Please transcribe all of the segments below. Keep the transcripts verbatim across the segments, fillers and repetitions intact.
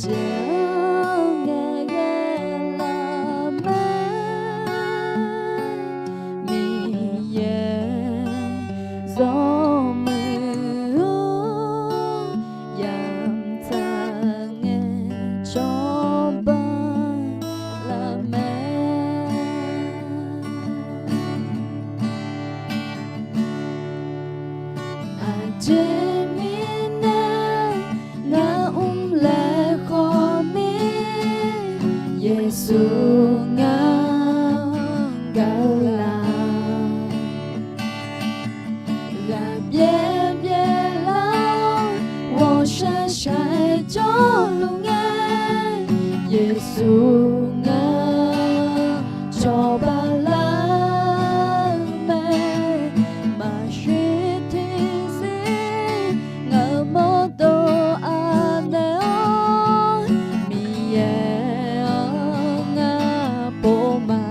Jeq-anr ngaeqghae laf mae, Miqyaer zawmuiq-awr, yamq tsaq ngae cawba laf mae. Aqjeq mirnae ngar mrlaeq khawf mir, Yeqsur ngar gaq-eu laf. Ghaqbyaer byaerlar-awr, ghawqshaq shaq-aer jawrluf ngae, Yeqsur ngar cawba lar-eu mae. Maqshir tiqzir ngaq-euq mawrdo anaeq-awr, Miqyaer-anr ngar pov ma.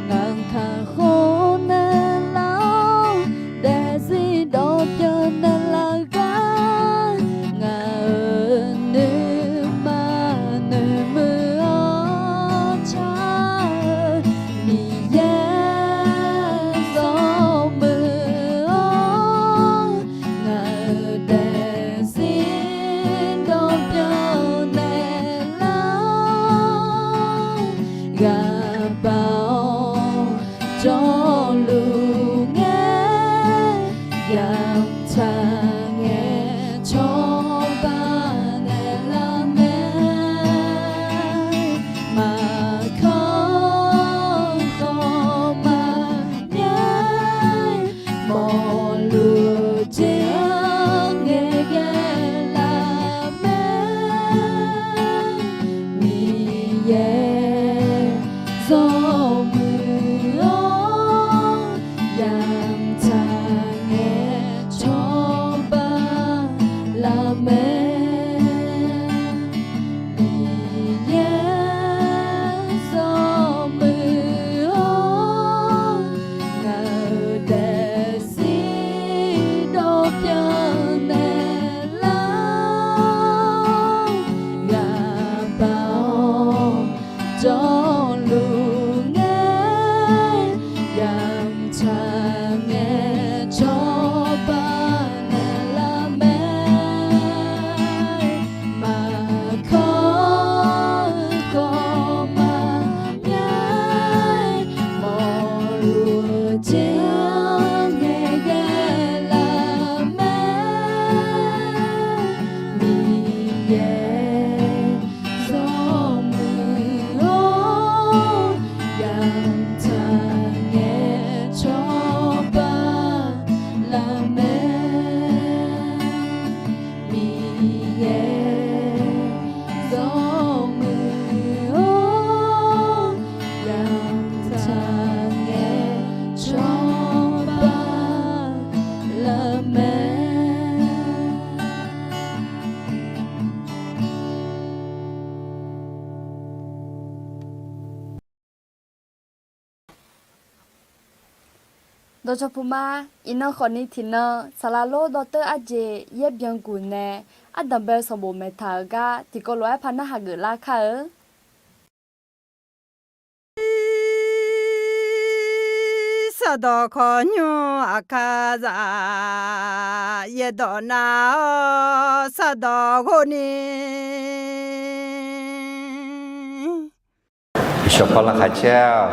Ngaq-anr kakhof naeqlar-awr, daefzir dawqbyan naeqlaf gar, ngaq-euq nuima noeqmuiq-anr car-eu Miqyaer zawmuiq-awr, ngaq-euq daefzir dawqbyan naeqlar-awr, ghaqbaq-awr jawrluf ngae, yamq tsaq ngae cawba naeqlaf mae. Maqkawr khawf maqbyav, mawrluf jeq-anr ngaeqghae laf mae. Miqyaer zawmuiq-awr, yamq tsaq ngae cawba laf mae. Miqyaer zawmuiq-awr, ngaq-euq daefzir dawqbyan naeqlar-awr, ghaqbaq-awr jawrluf ngae, yamq tsaq ngae cawba naeqlaf mae. Maqkawr khawf maqbyav, mawrluf jeq-anr ngaeqghae laf mae. Miqyaer zawmuiq-awr, yamq tsaq ngae cawba laf mae. Miqyaer zawmuiq-awr, yamq tsaq ngae cawba laf mae. Dawqcawq puq ma. Iqnan khawfni tiqnan saqlaq lor dawrteur arjeq yaer byan guq nae, ardanq bae-eu sanqbof maeqtaq-euq gar tiqkawv lof-aer par narhaq geuflar kar-eu. Sardawq khawqnymr aqkar zaq, yaerdawq nar-awr sardawq ghov ni. Shawqpawr laqkhaq caer-awq.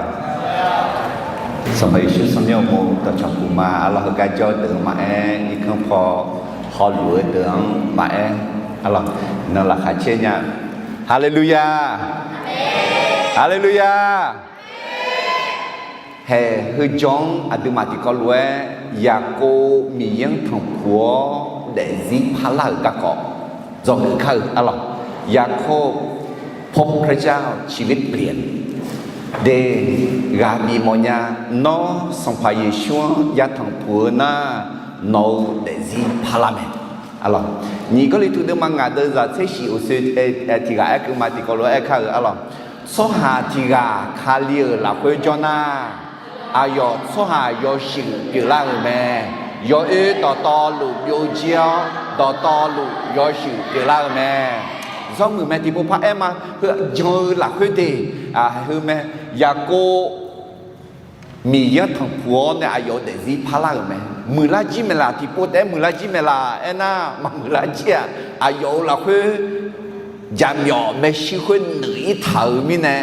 Sanqpaq Yeqsur tsawrmyanr uqmov dawqcawq puq ma. Arlawq, heugar jawr-eu deuq-anr maqaer, irkanr paw hawluf-eu deuq-anr maqaer, arlawq, nan laqkhaq caer nya. Haleluya! Haleluya! Haeq heujawr-anr aqduimaf tiqkawv lof-aer Yaqkov Miqyaer-anr tanqpuq-awr daefzir parlar-euq garkawv dzawgeuf kar-eu, arlawq, ยาโคบ พบพระเจ้า ชีวิตเปลี่ยน de, ghaq bif mawfnya. Nawr Sanqpaq Yeqsur-anr ya tanqpuq-eu nar, nawq-euq daefzir parlar mae, arlawq. Nyiq Gawrliqtu deuvma ngaq deuvzaq tser shif uqsoe tiq ghaq aerkeuv ma tiqkawv lof-aer aer kar-euq, arlawq, tsawrhaq tiq ghaq Kali-euq lafkhoer jawr nar, aqyawf tsawrhaq yawshuif pyeuflar-euq mae. Yawoer dawqtawvluf byovjir-awr, dawqtawvluf yawshuif pyeuflar-euq mae. Zawrmuiq mae tiqpov par aer ma. Heu jan-eu lafkhoer de, heu mae. Yaqkov Miqyaer-anr tanqpuq-awr nae aqyawf-euq daefzir parlar-euq mae. Muiqlar jir maeqlaf, tiqpov taef-aer muiqlar jir maeqlaf aernar, maqmuiqlar jir-aq, aqyawf-euq lafkhoer jaqmyawf maershuir khoer nuiq-ir taq-euq mirnae,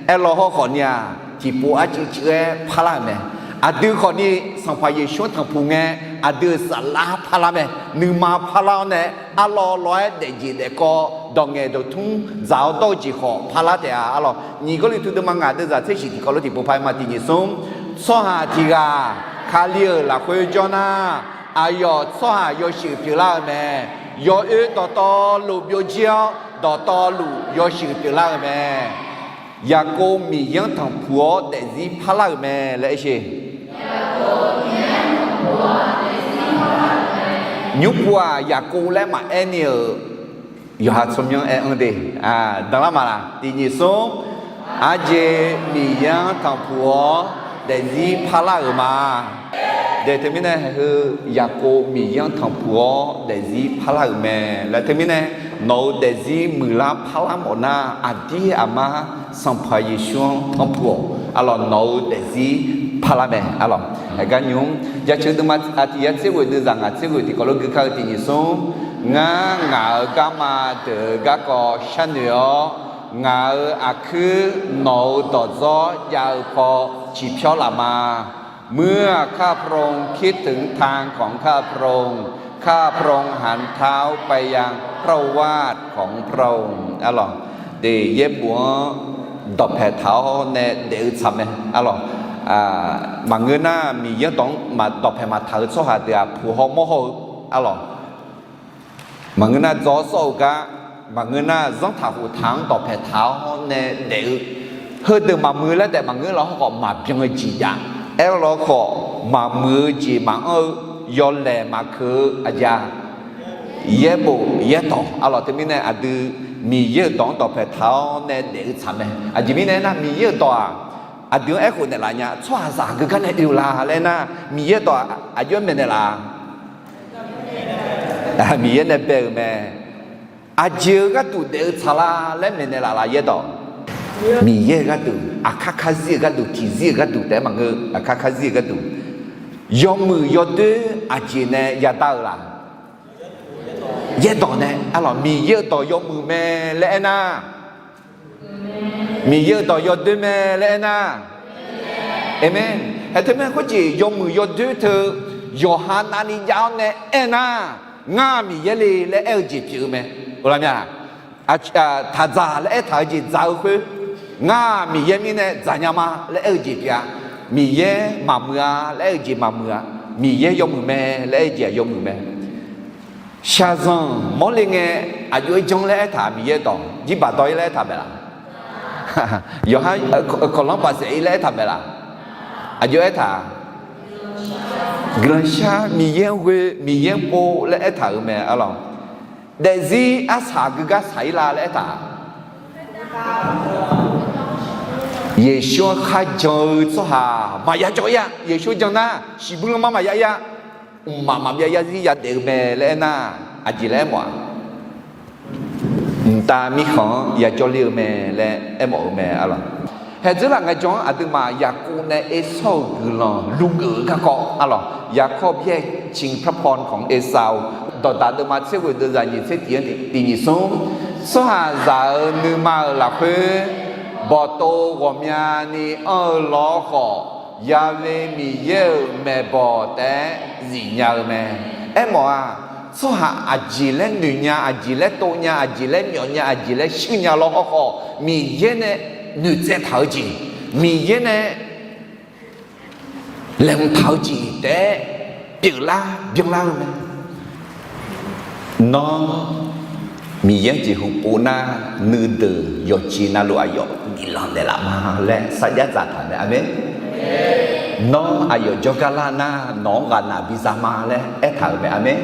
aerlaw hawrkhawf ni-aq, tiqpov arcuiv cuiv-aer parlar-euq mae. Aqdui khawf ni Sanqpaq Yeqsur-anr tanqpuq ngae, aqdui-euq saflar parlar mae. Nuima parlar-awr nae, arlawr lawr-aer daefjeq daefkawv, dawq ngaeq dawq tmr dzaq-awr dawr-eu jeq khawf parlar taef-a. Arlawq, nyiq Gawrliqtu deuvma ngaq deuvzaq tser shiq tiqkawv lof tiqpov par-aer ma. Tiq nyiq smr, tsawrhaq tiq ghaq Kali-euq lafkhoer jawr nar, aqyawf tsawrhaq yawshuif pyeuflar-euq mae. Yawoer dawqtawvluf byovjir-awr, dawqtawvluf yawshuif pyeuflar-euq mae. Yaqkov Miqyaer-anr tanqpuq-awr daefzir parlar-euq mae laer aer sher. Nymrpuv-aq, Yaqkov laer maqaer ni-euq yawqha tsawrmyanr aer-anr de. Danlar maqlaq? Tiq nyiq smr, aqjeq Miqyaer-anr tanqpuq-awr daefzir parlar-euq ma. De teumirnae heu Yaqkov Miqyaer-anr tanqpuq-awr daefzir parlar-euq mae laer teumirnae, nawq-euq daefzir muiqlar parlar mawf nar, aqdir aqmar Sanqpaq Yeqsur-anr tanqpuq-awq. Arlawq, nawq-euq daefzir parlar mae. Arlawq, haiq gar nymr jaceuq deuvma aqtiq yar tser ghoeq deuvzaq ngaq tser ghoeq tiqkawv lof gui kar-eu tiq nyiq smr, ngar ngaq-euq garma deuq-eu garkawv sharnoeq-awr, ngaq-euq aqkuir nawq-euq dawqdzawr jav-eu paw ciqpyawr laf ma. เมื่อข้าพระองค์คิดถึงทางของข้าพระองค์ ข้าพระองค์หันเท้าไปยังพระโอวาทของพระองค์ Arlawq, de yaerbof-anr dawqpaeq taq-awr nae daef-eu tsaq mae. Arlawq, maqngeur nar Miqyaer dawq-anr maq dawqpaeq maqtaq-eu tsawrhaq deuq-aq, puq haw mawr haw-eu. Arlawq, maqngeur nar dzaw-awr sawr-eu gar, maqngeur nar zanrtaq khoftaq-anr dawqpaeq taq-awr nae daef-eu, heudeuq maqmuiq-eu laer taef maqngeur lar hawrkhawf maqbyan-eu jeq jav. Aerlawkhawf maqmuiq-eu jeq maqanr-eu, yawlaeq maqkeuq-eu aqjeq-a, yaerbof yaerdawq. Arlawq, teumirnae aqdui Miqyaer-euq dawq-anr dawqpaeq taq-awr nae daef-eu tsaq mae. Aqjeq mirnae aernar, Miqyaer-euq dawq-aq, aqdui-anr aerkhof naeqlaf nya. Tsawrhaqzaq heugar nae oe-eu la laer aer nar, Miqyaer-euq dawq-aq aqjox-aer maeqnaeq laf-a? Miqyaer nae bae-euq mae. Aqjeq-eu gharduq daef-eu tsaq la laer maeqnaeq laf laf yaerdawq? Miqyaer-euq gharduq, aqkar karzir-euq gharduq, tiqzir-euq gharduq taef-aer maqngeur, aqkar karzir-euq gharduq. Yawmuiq yawdoer aqjeq nae yadar-eu laf? Yaerdawq nae. Arlawq, Miqyaer-euq dawq yawmuiq mae laer aernar, Miqyaer-euq dawq yawdoer mae laer aernar, Aqmeq. Haeq teu mae khoerjeq yawmuiq yawdoer teu, yawqha navni jav-awr nae aernar, ngar Miqyaer le laer aer-eu jeq pyeuf-eu mae. Oqlaq mya? Taqdzaq laer aertaq-eu jeq dzaq-eu khoer, ngar Miqyaer mirnae dzaqnya ma laer aer-eu jeq pyeuf-a. Miqyaer maqmuiq-a laer aer-eu jeq maqmuiq-a. Miqyaer yawmuiq mae laer aer-eu jeq-aq yawmuiq mae. Shaqzanq mawrle ngae aqjox-aer janr laer aertaq Miqyaer dawq, jirbaq dawr-ir laer aertaq maeqlaf? Yawqha kawqlanr baqsaef-ir laer aertaq maeqlaf? Aqjox aertaq? Guiqlanq shar, Miqyaer-anr ghoe, Miqyaer-anr pov laer aertaq-euq mae. Arlawq, daefzir arsaq geugar saq-ir la laer aertaq? Yeqsur-anr kharjan-eu tsawrhaq maqya jawr-ir-a. Yeqsur jan nar shiqbuir lanma maqya-ir-a. Mqmaq maqbyav yarzir yadaef-eu mae laer aernar, aqjeq laer aermawf-aq? Mqtav mirkhanq-anr yajawr ler-eu mae laer aermawf-eu mae. Arlawq, haeqdzeur laf ngaeqjan-anr aqduimaf Yaqkov nae Ersawr-euq guiqlanq lugeuf-eu garkawv. Arlawq, Yaqkov byaer cing พระพรของเอซาว dawqdaq deuvma tser ghoeq deuvzaq nyiq tser tiq-anr tiq nyiq smr, tsawrhaqzaq-euq nuima-euq lafkhoer bawqtov ghawqmyani anr-eu lawr khawf, Yaqle Miqyaer-euq maeqbawq taef-aer zifnya-eu mae. Aermawf-aq, tsawrhaq aqjeq laer noeq nya, aqjeq laer tov nya, aqjeq laer myawf nya, aqjeq laer shuir nya lawr hawrkhawf, Miqyaer nae noeqtsaev taq-eu jeq, Miqyaer nae laeqhmq taq-eu jeq taef-aer pyeuflar byanlar-eu mae. Nawr Miqyaer-anr jeqhu pov nar, nuideuq yawqjeq navluf aqyawf guiqlanq naeqlaf ma laer sarjax dzaqtaq mae. Aqmeq. Nawr aqyawf jawrgar lar nar, nawq-anr ghaqnaq biza ma laer aertaq-euq mae. Aqmeq.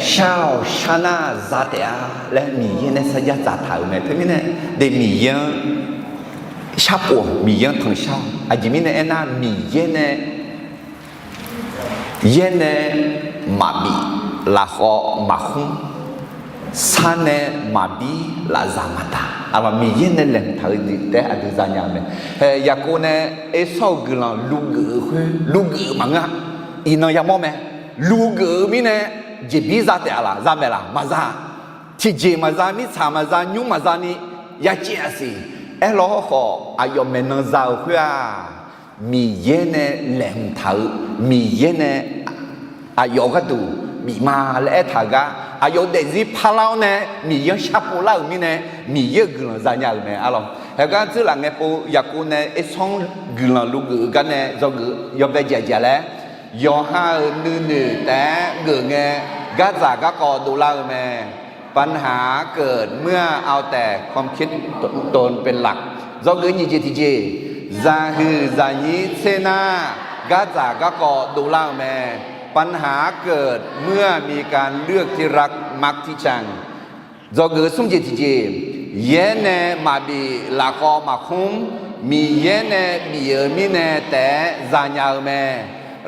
Shar-awq shar nar za taef-a laer Miqyaer nae sarjax dzaqtaq-euq mae. Teumirnae de Miqyaer-anr sharpov, Miqyaer-anr tanqshar-awq. Aqjeq mirnae aernar, Miqyaer nae Yaer nae maqbif, lafkhawv maqkhmr, sar nae maqbir, lafzaq maqdaq. Aqlawq, Miqyaer nae laeqhmq taq-eu jeq taef-aer aqdui zanya-eu mae. Hae, Yaqkov nae Ersawr-euq guiqlanq luvgeuf-eu khoer, luvgeuf-eu maqngeur-a. Iqnan yamawr mae. Luvgeuf-eu mirnae jeqbir za taef-a laq, za maeq laq, maqza. Tiqjeq maqza, mirtsaq maqza, nymr maqza ni yacaev-a siq. Aerlawr hawrkhawf, aqyawf maeqnan za-euq khoer-aq, Miqyaer nae laeqhmq taq-eu, Miqyaer nae aqyawf gharduq bif ma laer aertaq-eu gar, aqyawf-euq daefzir parlar-awr nae Miqyaer-anr sharpov lar-euq mirnae, Miqyaer-euq guiqlanq zanya-euq mae, aqlawq. Haegar dzeurlaf ngaepov Yaqkov nae Ersawr-anr guiqlanq luvgeuf-eu gar nae dzawgeuf yawbae jeq aqjeq laer, yawqha-euq nuinoeq taef-aer geuf ngae, gardzaq garkawv dovlar-eu mae. ปัญหาเกิดเมื่อเอาแต่ความคิดตนเป็นหลัก Dzawgeuf nyiq jeq tiqjeq, zaqhuiq zaqnyir tser nar, gardzaq garkawv dovlar-eu mae. ปัญหาเกิดเมื่อมีการเลือกที่รักมักที่ชัง Dzawgeuf smr jeq tiqjeq, yaer nae maqbif, lafkhawv maqkhmr, Miqyaer nae bif-euq mirnae taef-aer zanya-eu mae.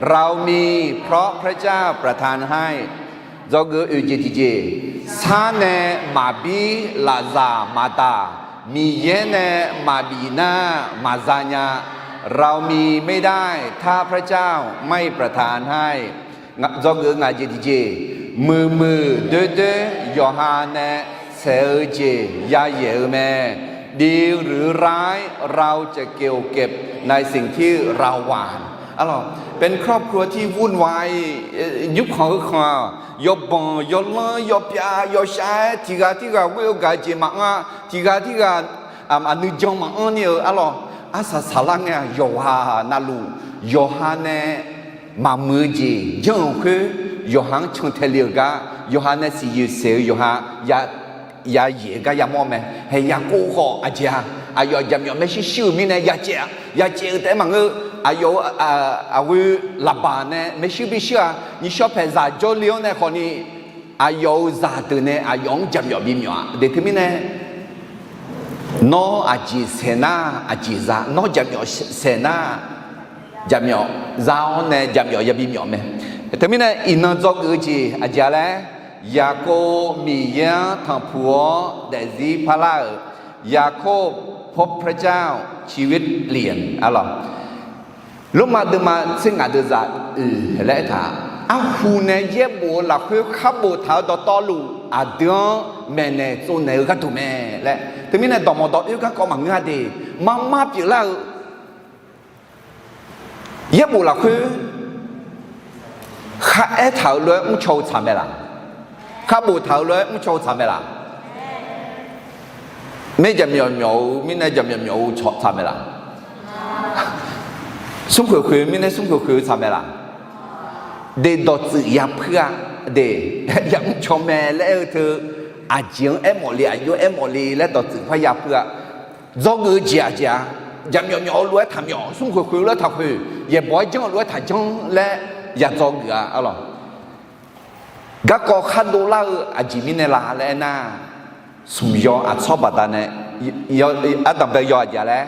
เรามีเพราะพระเจ้าประทานให้ Dzawgeuf oeq jeq tiqjeq, sar nae maqbir, lafzaq maqdaq, Miqyaer nae maqbif nar maqzanya. เรามีไม่ได้ ถ้าพระเจ้าไม่ประทานให้ Dzawgeuf ngaq jeq tiqjeq, muiqmuiq doerdoer yawqha nae saeq-eu jeq yayaeq-eu mae. ดีหรือร้าย เราจะเกี่ยวเก็บในสิ่งที่เราหว่าน Aqlawq, เป็นครอบครัวที่วุ่นวาย nymrkhanq heukhanq-aq, yawbanq yawlanr yawpyav yawshav-aer tiq ghaq tirghaq ghoer-eu gaq-eu jeq maqanr-a, tiq ghaq tirghaq aqnuijan maqanr ni-eu, aqlawq, arsaq saqlar ngae-aq, yawqghaq navluf yawqha nae maqmuiq-eu jeq janr-euq khoer, yawqha-anr cantae le-euq gar, yawqha nae siqyoeq saeq-eu yawqha yayaeq-eu gar yamawr mae. Hae, Yaqkov khawf aqjeq-aq, aqyawf jaqmyawf maershuir shuir-euq mirnae yacaev-a, yacaev-eu taef-aer maqngeur. Aqyawf-euq aqghoe Laqbaq nae maershuir bi shuir-aq, nyiqshawr paeqzaq jawrle-awr nae khawfni, aqyawf-euq zaqdeuq nae aqyawf-anr jaqmyawf bimyawf-a. Deuq teumirnae, nawr aqjeq saeq nar aqjeq za, nawr jaqmyawf saeq nar jaqmyawf za-awr nae jaqmyawf yabi myawf mae. Teumirnae iqnan dzawgeuf-eu jeq aqjeq laer, Yaqkov Miqyaer-anr tanqpuq-awr daefzir parlar-euq, ยากบพบพระเจ้าชีวิตเปลี่ยน aqlawq. Lormav deuvma tser ngaq deuq zaq oeq laer aertaq, arhu nae yaerbof-eu lafkhoer khar boftaq-eu dawqtawvluf aqdui-anr maeqnaeq tsovnaeq-eu gharduq mae laer. Teumirnae dawqmawq dawq oer garkawv maqngeur-a de, marmar pyeuflar-eu yaerbof lafkhoer khar aertaq-euq lof-aer mrcaw-eu tsaq mae laq? Khar boftaq-euq lof-aer mrcaw-eu tsaq mae laq? Maer jaqmyawf myawf-eu mirnae jaqmyawf myawf-eu tsaq mae laq? Smrkhoeq khoeq-eu mirnae smrkhoeq khoeq-eu tsaq mae laq? De dawqtsuif yapui-a de, yamr caw mae laer aer-eu teu, aqjeq-anr aermawf le, aqjox-anr aermawf le laer dawqtsuif par yapui-a. Dzawgeuf-eu jeq aqjeq-a, jaqmyawf myawf-eu lof-aer taqmyawf, smrkhoeq khoeq-eu lof-aer taqkhoeq, yaeqbawq-aer janr-eu lof-aer taqjanr laer yadzawgeuf-a, aqlawq. Garkawv khar dovlar-eu aqjeq mirnae la laer aernar, smq yaw aqtsawr baqdanae, ardanqbae yaw aqjeq laer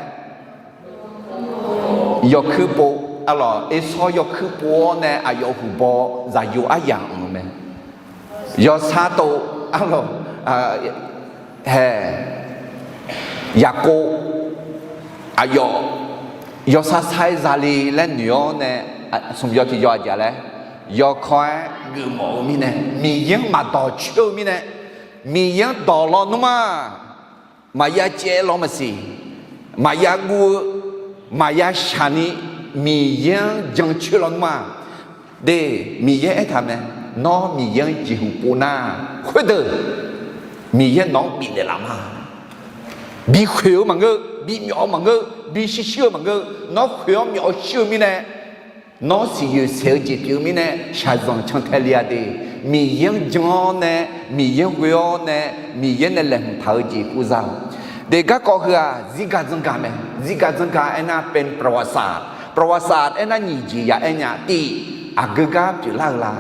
yawkuir pov, aqlawq, Ersawr yawkuir pov-awr nae aqyawf huiqbaw zaqyo aryamq-euq mae. Yawsar tov, aqlawq, hae, Yaqkov aqyawf yawsar sar-aer zale laer noeq-awr nae, smq yaw tiq yaw aqjeq laer yawkawr-aer geufmawf-eu mirnae, Miqyaer-anr maqdawq coer-eu mirnae, Miqyaer-anr dawq lawnmr-aq, maqya caev law maqsiq, maqya guv-eu, maqya shaqni, Miqyaer-anr jancoer lawnmr-aq, de, Miqyaer aertaq mae, nawr Miqyaer-anr jeqhuq pov nar, khoerdeuq Miqyaer nawq-anr bifnaeq laf ma. Bikhoeq-eu maqngeur, bimyawf-eu maqngeur, bishir shir-eu maqngeur, nawr khoeq-awr myawf-eu shir-eu mirnae, nawr siqyoeq saeq-eu jeq pyeuf-eu mirnae shaqzanq cantae le-a de. Miqyaer-anr jan-awr nae, Miqyaer-anr ghoe-awr nae, Miqyaer nae laeqhmq taq-eu jeq kuvza-eu de. Garkawv heu-aq zirgaq dzangaq mae. Zirgaq dzangaq aernar เป็นประวัติศาสตร์ ประวัติศาสตร์ aernar nyiq jeq ya aer nya. Tiq, aqgeu gar pyeuflar-eu la?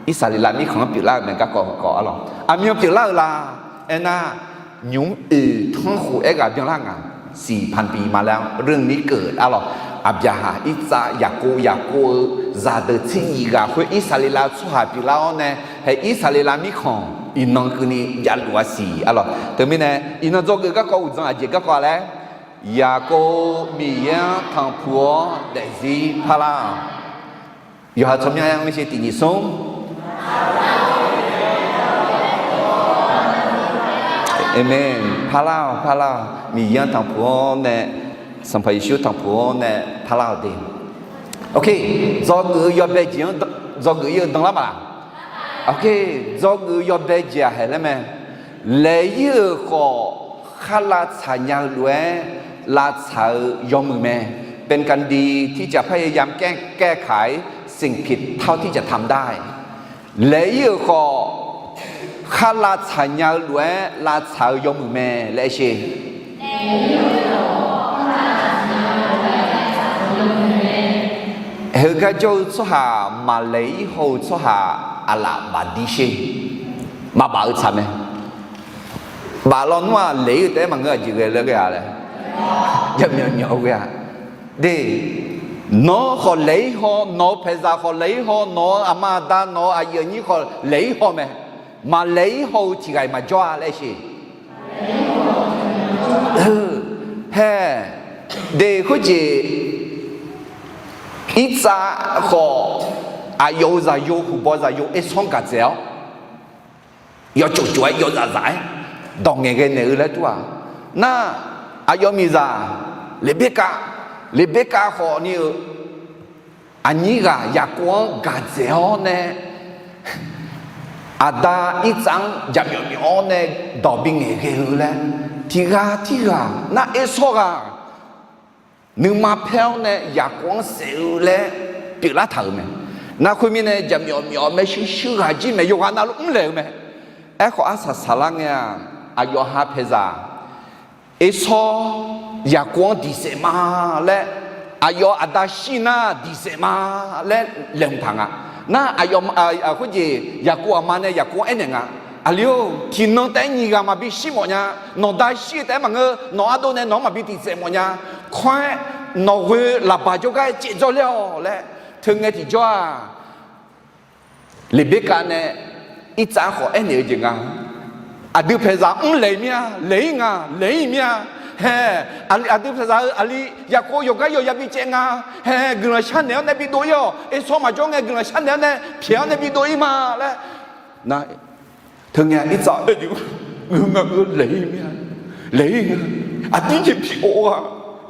Irsaqleqlav mirkhanq-anr pyeuflar-eu mae. Garkawv heukawv arlawq, aqmyan pyeuflar-eu la? Aernar, nymq oeq tanrkhof aerghaq byanlar ngaq, siq พันปีมาแล้ว เรื่องนี้เกิด arlawq. Aqbyaqhaq, Irtsav, Yaqkov, Yaqkov-euq zaqdeuq tser nyiq ghaq khoer Irsaqleqlav-eu tsawrhaq pyeuflar-awr nae, hae Irsaqleqlav mirkhanq iqnan keuvni javluf-a siq arlawq. Teumirnae iqnan dzawgeuf garkawv uqdzan aqjeq garkawv laer, Yaqkov Miqyaer-anr tanqpuq-awr daefzir parlar-awq. Yawqha tsawrmyanr-aer mr sher tiq nyiq smr. Aqmeq. Parlar-awq, parlar-awq. Miqyaer-anr tanqpuq-awr nae, Sanqpaq Yeqsur tanqpuq-awr nae parlar-awq de. Ok, dzawgeuf-eu yawbae jeq-anr dzawgeuf ir-eu danlar maqlaq? Ok, dzawgeuf-eu yawbae jeq-aq haeq laer mae. Laeq-ir-euq khawf kharlav tsaq nya-eu lof-aer lavtsaq-eu yawmuiq mae. เป็นการดีที่จะพยายามแก้ แก้ไขสิ่งผิดเท่าที่จะทำได้ Laeq-ir-euq khawf kharlav tsaq nya-eu lof-aer lavtsaq-eu yawmuiq mae laer aer sher. Heugar jawr-eu tsawrhaq maqlaeq-ir haw-eu tsawrhaq aqlaf bafdir sher. Maqbaf-eu tsaq mae. Baf lawnmr-aq laeq-ir-eu taef-aer maqngeur, aqjeq ghae laer ghae-a laer, javmyawf myawf-eu ghae-a. De, nawq-anr khawf laeq-ir haw, nawq-euq paeqzaq khawf laeq-ir haw, nawq-euq aqma aqda, nawq-euq aqyuif aqnyir khawf laeq-ir haw mae. Maqlaeq-ir haw-eu tiq ghaq-iq maqjawr-a laer sher. Hae, de khoerjeq, Irtsav khawf aqyawf-euq zaqyo, huqbaw zaqyo Ersawr gaqdzaeq-awr, yawtsov tsov-aer yawzaf zaf-aer dawq ngaeq ghae naeq-eu laer dur-aq. Nar, aqyawf miqzaq Leqberkav, Leqberkav khawf ni-eu aqnyir ghaq Yaqkov-anr gaqdzaeq-awr nae, aqda Irtsav-anr jaqmyawf myawf-awr nae dawq bingaeq ghae-eu laer, tiq ghaq tirghaq nar Ersawr ghaq nuima paer-awr nae Yaqkov-anr saef-eu laer pyeuflar taq-euq mae. Nar khoermirnae jaqmyawf myawf maershuir shuir ghaq jir maeq yawqghaq navluf mrlaeq-eu mae. Aerkhawf arsaq saqlar ngae-aq, aqyawfha paeqzaq Ersawr Yaqkov-anr diq saef ma laer, aqyawf aqda shir nar diq saef ma laer laeqhmq taq nga. Nar aqyawf khoerjeq Yaqkov aqma nae Yaqkov-anr aernaeq nga, Aqli-or, tiqnan taef-aer nyiq ghaq maqbi shir mawf nya. Nawq da shir-eu taef-aer maqngeur, nawq ardov nae nawq-anr maqbi tiq saef mawf nya. Khoer nawq ghoe laqbaq jawrgar caev dzawrler-awq laer. Teungae tiqjawr-aq, Leqberkav nae Irtsav khawf aernaeq-eu jeq nga. Aqdui paeqzaq mrlaeq mir-a, laeq-ir nga, laeq-ir mir-a. Hae, aqdui paeqzaq-eu aqli Yaqkov yawqgar yawqya bicaev nga. Hae, guiqlanq sharnaeq-awr nae bidov-ir-awq. Ersawr maqjawr ngae guiqlanq sharnaeq-awr nae pyaeq-awr nae bidov-ir ma laer. Nar, teungae Irtsav aer-eu jeq, ngeur nga, ngeur laeq-ir mir-a, laeq-ir nga. Aqdir jeq pi-awr ghaq,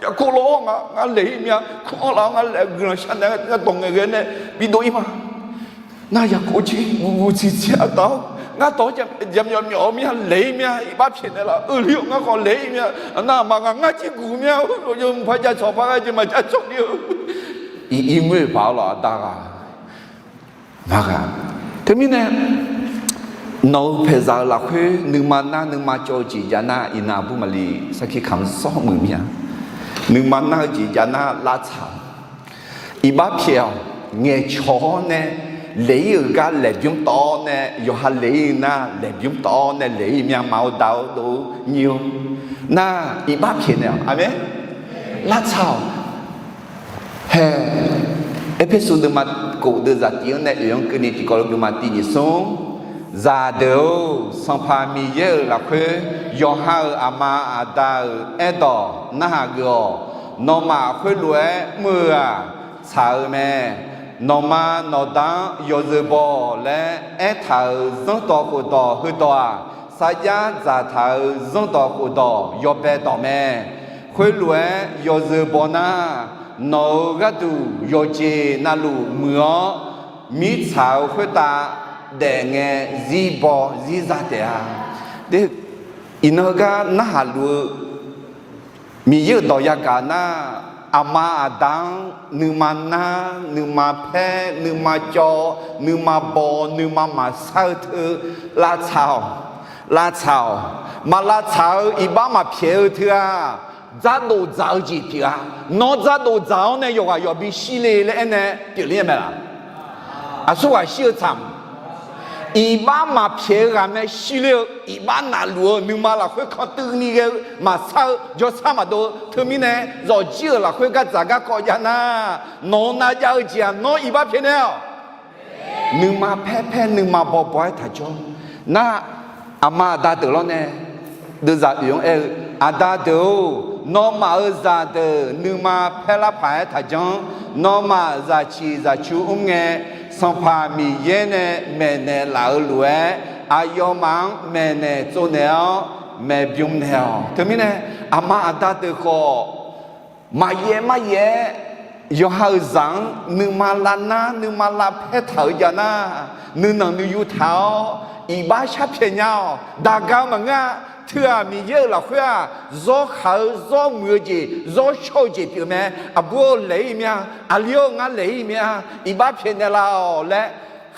Yaqkov lawr-awr nga, ngar laeq-ir mir-a, kur-anr laf-awr ngar laeq, guiqlanq sharnaeq-awr ngar dawq ngaeq ghae nae bidov-ir ma. Nar Yaqkov jir guv guv tsiqtsiq-a taf-awr, ngar dawq-anr jaqmyawf myawf-eu mir-a, laeq-ir mir-a, iqbax pyaeq naeq laf-euq li-awr ngar khawf laeq-ir mir-a. Nar aqma ghaq ngar jir guq mir-a, mqpar jav cawq par ghae jeq maqjav cawq ni-eu. Iq ir ngoer paq-awr lawq aqda ghaq. Maqghaq. Teumirnae nawq-euq paeqzaq-euq lafkhoer nuima nar nuima cawv-eu jeq jav nar, iqnan aqbur maqli sarkir kamq sawr muiq mir-a. Nuima nar-eu jeq jav nar lavtsaq-awq. Iqbax pyaeq-awq. Ngaeqcawq-awr nae laeq-ir-euq gar laeqbymr tawv-awr nae, yawqha laeq-ir nar laeqbymr tawv-awr nae laeq-ir mir-a, ma-awr da-awr dov-awr nyir-awr nar, iqbax pyaeq naeq-awq. Aqmeq. Lavtsaq-awq. Hae, Erpersu deuvma kof deuvzaq tiv-anr nae oeq-anr keuvni tiqkawv lof geufma tiq nyiq smr. Zaqdeuq-or, Sanqpaq Miqyaer-euq lafkhoer yawqha-euq aqma aqda-euq aerdawq narhaq geuf-awq. Nawmaf khoerlof-aer mr-eu-aq, tsaq-eu mae. Nawqma nawqda-anr yawzeu baw laer aertaq-euq zanrdawq khofdawq heudawq-aq, sarjax dzaqtaq-euq zanrdawq khofdawq yawbae dawq mae. Khoerlof-aer yawzeu baw nar, nawq-euq gharduq yawqjeq navluf muiq-awr, mirtsaq-euq khoertav daefngae zir baw zir za taef-a. Iqnan heugar narhaq luf-eu Miqyaer-euq dawq yagaq nar, aqma aqda-anr nuima nar, nuima paer, nuima cawv, nuima baw, nuima maqsar-eu teu lavtsaq-awq. Lavtsaq-awq. Maq lavtsaq-eu iqbax maqpyaeq-eu teu-aq, dzardof dzaq-eu jeq pyeuf-a. Nawr dzardof dzaq-awr nae yawqghaq yawqbi shir le laer aernae pyeufler-a mae laq? Aqsurghaq shir-eu tsaq-a. Iqbax maqpyaeq-eu ghaq mae. Shirler-eu iqbax nafluf-eu nuima lafkhoer kantuv ni ghae-eu maqsar-eu jawrsar maqdov-eu teumirnae, zawqjir-euq lafkhoer gardzaq garkawv jav nar, nawq-eu navjav-eu jeq-aq, nawr iqbax pyaeqnaeq-awq. Nuima paer paer nuima bawbaw-aer taqjawr nar, aqma aqda deuq lawrnae deuvzaq oeq-anr aer-eu, Aqda deuq-or, nawmaf-euq zaqdeuq nuima paer lar paq-aer taqjanr. Nawmaf zaqciq zaqcu mr ngae, Sanqpaq Miqyaer nae maeqnaeq laf-eu lof-aer, aqyawfmaf-anr maeqnaeq tsovnaeq-awr maeqbym naeq-awq. Teumirnae, aqma aqda deuq khawf, maqyaef maryaef-aer, yawqha-euq zaq-anr nuima lavnar nuima lavpaer taq-eu jav nar, nuinanq nuiyu taq-awr iqbax sharpyaeq nya-awq. Daqga maqngeur-a. Teu-aq, Miqyaer-euq lafkhoer-aq, zawrkhaq-eu zawrmuiq-eu jeq zawrshawr-eu jeq pyeuf mae. Aqbur-or, laeq-ir mir-a. Aqli-or, ngar laeq-ir mir-a. Iqbax pyaeqnaeq laf-awq laer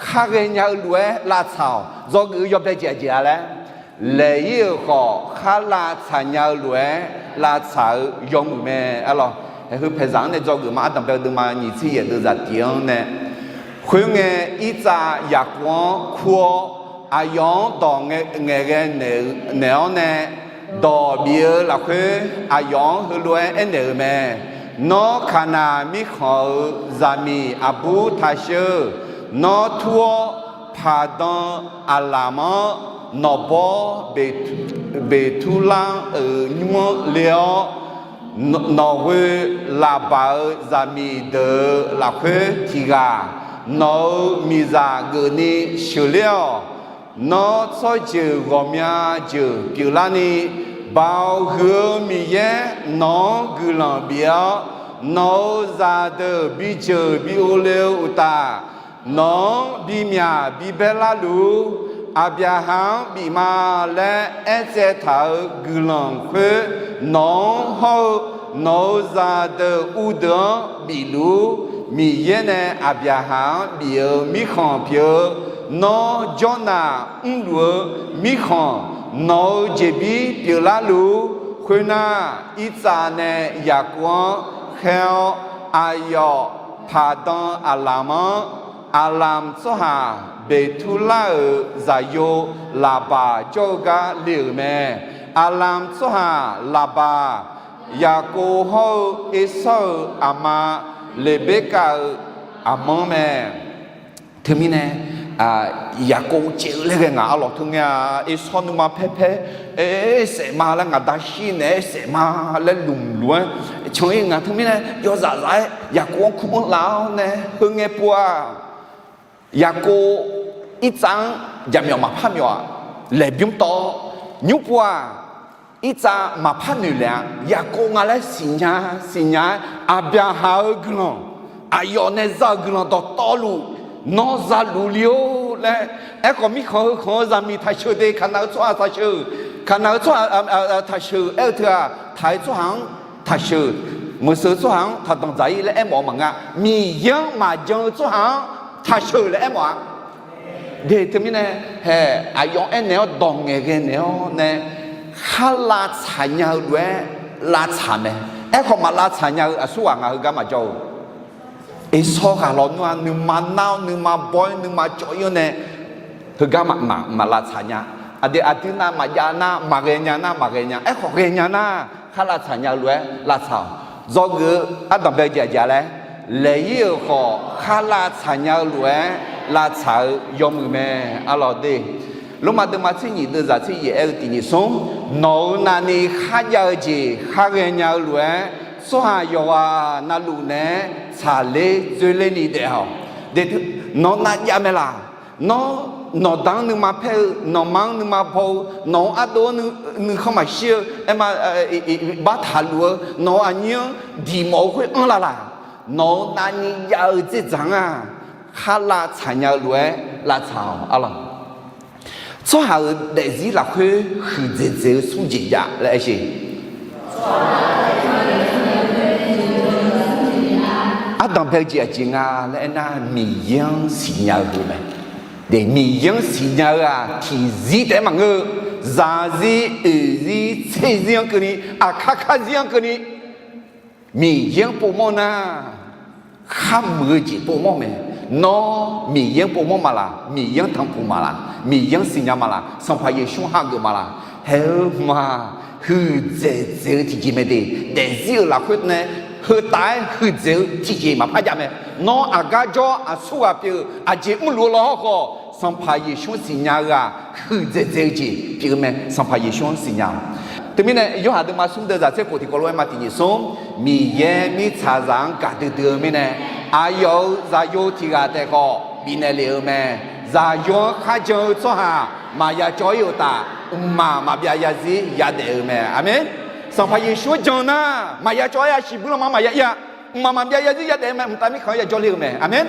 khar ghaenya-eu lof-aer lavtsaq-awq. Dzawgeuf-eu yawbae jeq aqjeq-a laer, laeq-ir-euq khawf khar lavtsaq nya-eu lof-aer lavtsaq-eu yawmuiq mae. Arlawr, haeqheu paeqzaq-anr nae dzawgeuf ma. Ardanq bae-eu deuvma nyiq tser yaeq deuvzaq tiq-anr nae, khoerngae, Irtsav Yaqkov-anr kur-awr, aqyawf-anr dawq ngaeqghae naeq-awr nae, dawq bif-eu lafkhoer aqyawf-anr heulof-aer aernaeq-euq mae. Nawr, Kaqnaq mirkhanq-euq zaqmiq aqbur taq sheuq. Nawr tur-awr, Paqdan Aqlamq-anr nawqbawr Beqturlar-euq nymr-anr le-awr, nawqghoe Laqbaq-euq zaqmiq deuq-euq lafkhoer tiq ghaq nawq-euq miqzaq geufni sheuqler-awq. Nawr, tsawrjeuq ghawqmya jeuq pyeuflarni, Baoq huiq-eu Miqyaer nawq-anr guiqlanq bif-awr, nawq-euq zaqdeuq bijeuq bi uvle-eu uqtaf, nawq-anr bimyaq bibaer larluf-ur. Aqbyaqhaq-anr bif ma laer aertsaev taq-euq guiqlanq khoer, nawq-anr hawr-eu nawq-euq zaqdeuq uvdeuq-anr bifluf-ur. Miqyaer nae Aqbyaqhaq-anr bif-euq mirkhanq pyeuf-eu, nawr, Jawrnaq mrluf-eu mirkhanq, nawq-euq jeqbir pyeuflar luf-ur. Khoernar, Irtsav nae Yaqkov-anr khaer-awr, aqyawf Paqdan Aqlamq-anr, Aqlamq tsawrhaq Beqturlar-euq zaqyo Laqbaq jawr-eu gar le-euq mae. Aqlamq tsawrhaq Laqbaq, Yaqkov hawr-eu Ersawr-euq aqma Leqberkav-euq aqmanr mae. Teumirnae, Yaqkov caev-eu laer ghae ngaq arlawq teu ngae-a, Ersawr nuima paer paer, saef ma laer ngaqda shir naeq-aer saef ma laer lmq luf-aer can-ir ngaq. Teumirnae yawzaf zaf-aer Yaqkov-anr kur-anr laf-awr nae, heu ngae pov-aq, Yaqkov Irtsav-anr jaqmyawf maqpar myawf-aq, laeqbymr tawv-awr, nymr pov-aq, Irtsav maqpar noeq laef-a. Yaqkov nga laer siqnya siqnya-aer, Aqbyaqhaq-euq guiqlanq, aqyawf nae za-euq guiqlanq dawqtawvluf, nawr za luf le-or laer. Aerkhawf, mirkhanq heu khanq-eu zaqmiq taqsheuq de, Kaqnaq-eu tsawrhaq taqsheuq, Kaqnaq-eu tsawrhaq taqsheuq aer-eu teu-aq, taq-eu tsawrhaq-anr taqsheuq, meuqseuq-eu tsawrhaq-anr taqdanq dzaq-ir laer aermawf-eu maqngeur. Miqyaer-anr maqjan-eu tsawrhaq-anr taqsheuq laer aermawf-a. De teumirnae, hae, aqyawf aernaeq-awr dawq ngaeqghae naeq-awr nae, khar lavtsaq nya-eu lof-aer lavtsaq mae. Aerkhawf, maq lavtsaq nya-eu aqsurghaq ngaq heugar maqjawr-eu. Ersawr ghaq lawnmr-aq, nuima nar-awr nuima baw-aer nuima cawv-ir-awr nae, heugar maq lavtsaq nya. Aqdui aqdui nav maqjav nar maqghae nya nar maqghae nya. Aerkhawf, ghae nya nar, khar lavtsaq nya-eu lof-aer lavtsaq-awq. Dzawgeuf-eu ardanq bae-eu jeq aqjeq laer, laeq-ir-euq khawf khar lavtsaq nya-eu lof-aer lavtsaq-eu yawmuiq mae. Arlawq de, Lormav deuvma tser nyiq deuvzaq tser yaef aer-eu tiq nyiq smr, nawq-euq navni kharjav-eu jeq khar ghaenya-eu lof-aer, tsawrhaq yawqghaq navluf naeq-aer tsaqler dzoerlerni daef-awq. Nawq navjav mae laq. Nawr, nawqda-anr nuima paer-eu, nawqma-anr nuima baw-eu, nawq-anr ardov-anr nuikhanr maqshir-eu, aerma, bar taqluf-eu, nawq-euq aqnyir-anr diqmawf-eu khoer anr lalaq. Nawq-euq navni jav-eu dzerdzaq-anr-aq, khar lavtsaq nya-eu lof-aer lavtsaq-awq arlawq. Tsawrhaq-euq daefzir lafkhoer huiqdzaeq dzaeq-eu smr jeq jav laer aer sheq. Ardanq bae-eu jeq aqjeq nga laer aernar, Miqyaer-anr siqnya-eu heu mae. Miqyaer-anr siqnya-eu-aq tiqzir taef-aer maqngeur-eu, zaqzir, oeqzir, tserzir-anr keuvni, aqkar karzir-anr keuvni, Miqyaer-anr povmawr nar, kharmuiq-eu jeq povmawr mae. Nawr Miqyaer-anr povmawr ma laq? Miqyaer-anr tanqpuq ma laq? Miqyaer-anr siqnya ma laq? Sanqpaq Yeqsur-anr hageuf ma laq? Haeq-eu ma. Huiqdzaeq dzaeq-eu tiqjeq mae de. Daefzir-euq lafkhoer nae heu taf-aer huiqdzaeq-eu tiqjeq maqpar jav mae. Nawr aqgar jawr aqsurghaq pyeuf-eu aqjeq mrluf-eu law hawrkhawf, Sanqpaq Yeqsur-anr siqnya-eu ghaq huiqdzaeq dzaeq-eu jeq pyeuf-eu mae. Sanqpaq Yeqsur-anr siqnya-awq. Teumirnae Yorhaq deuvma smr deuv zaq tser khof tiqkawv lof-aer ma tiqjeq smr, Miqyaer mirtsaqzaq-anr gaqdui dui-eu mirnae, aqyawf-euq Zaqyo tiq ghaq taef khawf bifnaeq lef-eu mae. Zaqyo-anr kharjan-eu tsawrhaq maqya cawv-ir uqtaf, mqmaq maqbyav zarzir yadaef-eu mae. Aqmeq. Sanqpaq Yeqsur-anr jan nar maqya cawv-ir-a, siqbuir lanma maqya ir-a, mqmaq maqbyav zarzir yadaef-eu mae. Mqtav mirkhanq-anr ya jawrler-eu mae. Aqmeq.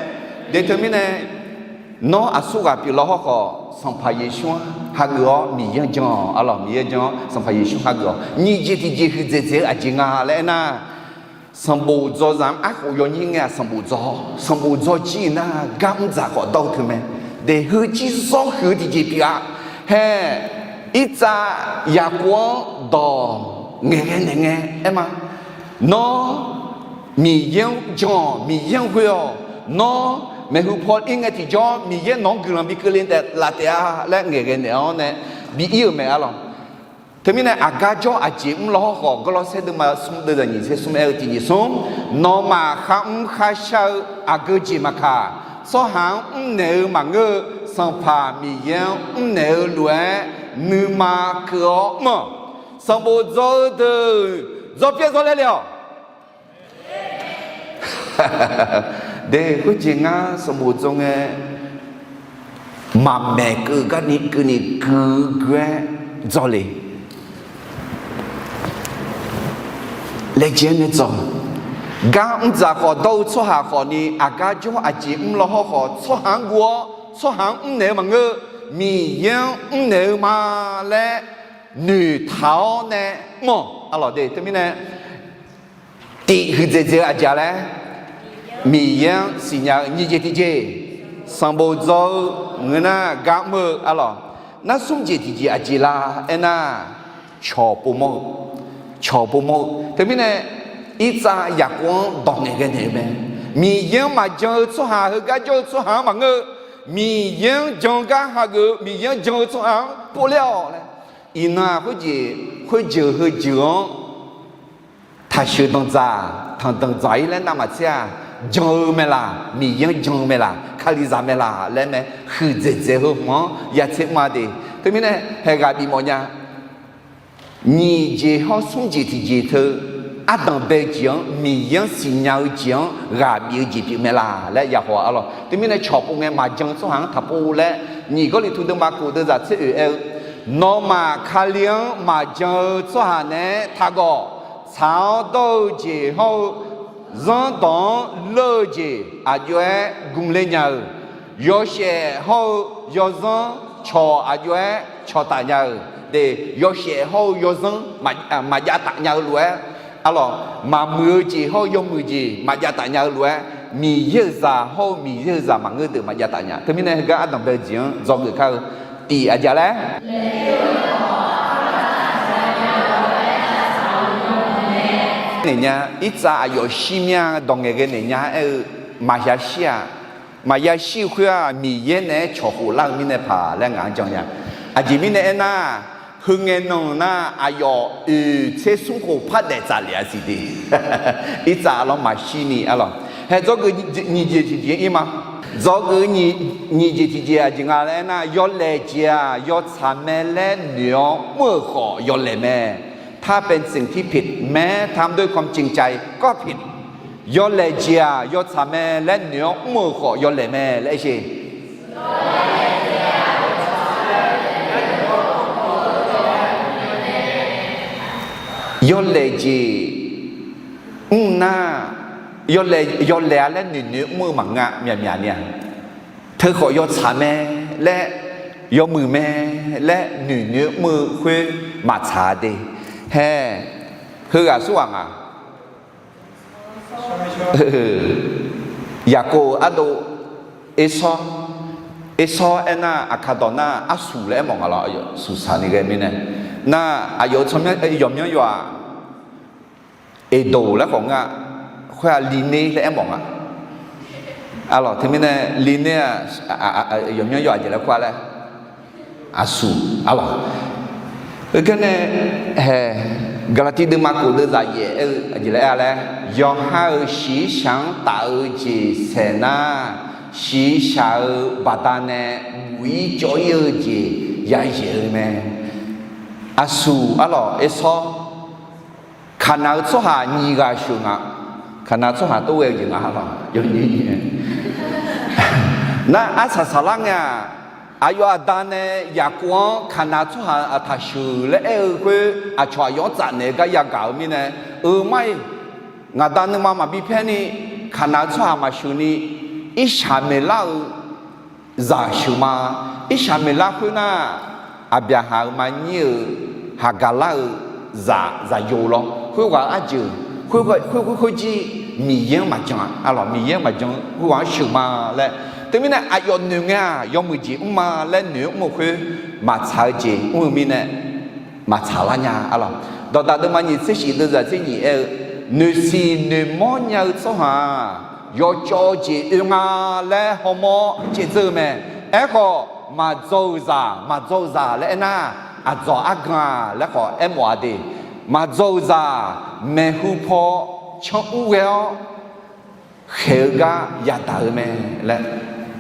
De teumirnae, nawr aqsurghaq pyeuf law hawrkhawf, Sanqpaq Yeqsur-anr hageuf-awr Miqyaer-anr jan-awq. Arlawq, Miqyaer-anr jan-awr Sanqpaq Yeqsur hageuf-awq. Nyiq jeq tiqjeq huiqdzaeq dzaeq-eu aqjeq nga laer aernar, sanqbof dzaw zaq-anr arkhof yawnyir ngae-aq sanqbof dzaw, sanqbof dzaw jir-eu nar gar mr dzaq khawf dawr-eu teu mae. Daef heu jir zawr huiq-eu tiqjeq pyeuf-a. Hae, irtsav Yaqkov-anr dawq ngaeqghae naeq ngae aer ma. Nawr Miqyaer-anr jan-awq, Miqyaer-anr ghoe-awq. Nawr maeqhu paw ir ngae tiqjawr Miqyaer nawq-anr guiqlanq bi keuvle laf taef-a laer ngaeqghae naeq-awr nae bi ir-euq mae arlawq. Teumirnae aqgar jawr aqjeq mr law hawrkhawf, Gawrlawrsaer deuvma smr deuv zaq nyiq tser smr aer-eu tiqjeq smr, nawmaf kharmr kharshar-eu aqgeu jeq maqkaq, tsawrhaq-anr mrnaeq-eu maqngeur-eu, Sanqpaq Miqyaer-anr mrnaeq-eu lof-aer nuima keuv-awr mr-awq. Sanqbof dzaw-eu deuq dzawrpyaer dzawrlaer le-awq. De khoerjeq ngar sanqbof dzaw ngae, maqmaeq keuv garni keuvni guiqguiq-aer dzaw le. Laejae-aer nae dzaw. Gar mr dzaq khawf dawr-eu tsawrhaq khawfni, aqgar jawr aqjeq mr law hawrkhawf, tsawrhaq-anr guv-awr tsawrhaq-anr mrnaeq-eu maqngeur-eu, Miqyaer-anr mrnaeq-eu ma laer noeqtaq-awr nae mr-awq. Arlawq de teumirnae tif huiqdzaeq dzaeq-eu aqjeq laer, Miqyaer-anr siqnya-eu nyiq jeq tiqjeq, sanqbof dzaw-eu ngeur nar gar mr-eu arlawq. Nar smr jeq tiqjeq aqjeq la aernar, cawq povmawr-eu, cawq povmawr-eu. Teumirnae irtsav Yaqkov-anr dawq ngaeqghae naeq-eu mae. Miqyaer-anr maqjan-eu tsawrhaq heugar jawr-eu tsawrhaq-anr maqngeur-eu, Miqyaer-anr jan gar hageuf-eu, Miqyaer-anr jan-eu tsawrhaq-anr povler-awq laer. Iqnan-aq khoerjeq, khoerjeuq heujeuq-anr taqsheuq danqdzaq tanqdanq dzaq-ir laer navmaqtser-aq, jan-eu mae laq, Miqyaer-anr jan-eu mae laq, Kalizaq mae laq laer mae. Huiqdzaeq dzaeq heu hmq-anr ya tser mr-a de. Teumirnae haeq ghaq bif mawf nya. Nyiq jeq hawr smr jeq tiqjeq teu, ardanq bae-eu jeq-anr, Miqyaer-anr siqnya-eu jeq-anr ghaq bif-eu jeq pyeuf mae laq laer ya haw-a arlawq. Teumirnae cawq pov ngae maqjan-eu tsawrhaq-anr taqpov laer, nyiq Gawrliqtu deuvma kof deuvzaq tser oeq aer-eu, nawmaf Kali-anr maqjan-eu tsawrhaq naeq-aer taqgawq. Tsaq-awr dawr-eu jeq hawr-eu zanrdawq-anr leur-eu jeq aqjox-aer gmqler nya-euq, yawshaef hawr-eu yawzanr cawq aqjox-aer cawqtaf nya-euq de, yawshaef hawr-eu yawzanr maqjav taf nya-eu lof-aer, arlawq, maqmuiq-eu jeq hawr-eu yawmuiq jeq maqjav taf nya-eu lof-aer, Miqyaer-euq zaq hawr-eu Miqyaer-euq zaq maqngeur deuq maqjav taf nya. Teumirnae heugar ardanq bae-eu jeq-anr dzawgeuf kar-eu tif aqjeq laer naeq nya. Irtsav aqyawf shir mir-a, dawq ngaeqghae naeq nya aer-eu maqya shir-aq. Maqya shir-eu khoer-aq, Miqyaer naeq-aer cawq khof lar-eu mirnae paq laer ngaq-anr jan nya. Aqjeq mirnae aernar, heu ngae nan nar aqyawf oeq tser smr khof par daef tsaf lef-a siq de. Irtsav lawr maqshir ni arlawq. Hae dzawgeuf nyiq jeq tiqjeq-anr ir ma. Dzawgeuf nyiq jeq tiqjeq aqjeq nga laer aernar, yawlaeq jeq-aq yawtsaq mae laer noeq-awr mr-euq khawf yawlaeq mae. ถ้าเป็นสิ่งที่ผิด แม้ทำด้วยความจริงใจก็ผิด Yawlaeq jeq-aq yawtsaq mae laer noeq-awr mr-euq khawf yawlaeq mae laer aer sher. Yawlaeq jeq mr nar, yawlaeq-a laer noeqnoeq mr-eu maqngeur-a, myaqmyaq ni-a. Teukhawf yawtsaq mae laer, yawmuiq mae laer noeqnoeq mr-eu khoer maqtsaq-a de. Hae, heughaq surghaq nga. Yaqkov-euq ardov Ersawr, Ersawr aernar, aqkaq dawq nar arsuq laer aermawf nga lawr, suqsaq ni ghae mirnae. Nar aqyawf-euq tsawrmyanr yawqmyanr yawf-aq, Eqdoq laer khawf nga, khoer-aq Liner laer aermawf nga. Arlawq, teumirnae li ner-aq, yawqmyanr yawq aqjeq laer kur-a laer, aqsur, arlawq. Heugar nae, hae, Gaqlaqtiv deuvma khof deuvzaq yaef aer-eu aqjeq laer aer-a laer, yawqha-euq shiqshaq-anr taf-eu jeq saeq nar, shiqshaq-euq baqdanae buq-ir cawv-ir-eu jeq yayaeq-eu mae. Aqsur, arlawq, Ersawr, Kaqnaq-eu tsawrhaq nyiq ghaq sheuq nga. Kaqnaq tsawrhaq tov ghae-eu jeq nga, arlawq, yawnyir nyiq-aer. Nar arsaq saqlar ngae-aq, aqyawf aqda nae Yaqkov-anr Kaqnaq tsawrhaq aqtaq sheuq laer aer-eu khoer aqcawq aqyawf-anr tsafnaeq-eu gar yagaq-eu mirnae, eu mar-iq, ngaqda nuima maqbi paer ni, Kaqnaq-eu tsawrhaq maqsheuq ni, Irshaqmeqlar-eu zaq sheuq ma. Irshaqmeqlar khoernar, Aqbyaqhaq-euq maqnyir-euq Haqgaqlar-euq zaq zaqyo lawr. Khoerghaq-eu arjeuq, khoer khoer khoerjir Miqyaer-anr maqjan-a, arlawq, Miqyaer-anr maqjan-eu khoerghaq-anr sheuq ma laer. Teumirnae aqyawf noeq ngae-aq, yawmuiq jeq mr ma laer noeq-anr mr-eu khoer, maqtsaq-eu jeq mr-eu mirnae, maqtsaq lar nya, arlawq. Dawqdaq deuvma nyiq tser shif deuvzaq tser nyiq aer-eu, noeqsiq noeqmawr nya-eu tsawrhaq-aq, yawcawv-eu jeq oe nga laer hawmawr caevdzeur-eu mae. Aerkhawf, maqdzaw-euq zaq, maqdzaw-euq zaq laer aernar, aqdzawq argan-aq laer khawf aermawf-a de. Maqdzaw-euq zaq maeqhu paw canr ur ghae-awr khaeq-eu gar yadaq-eu mae laer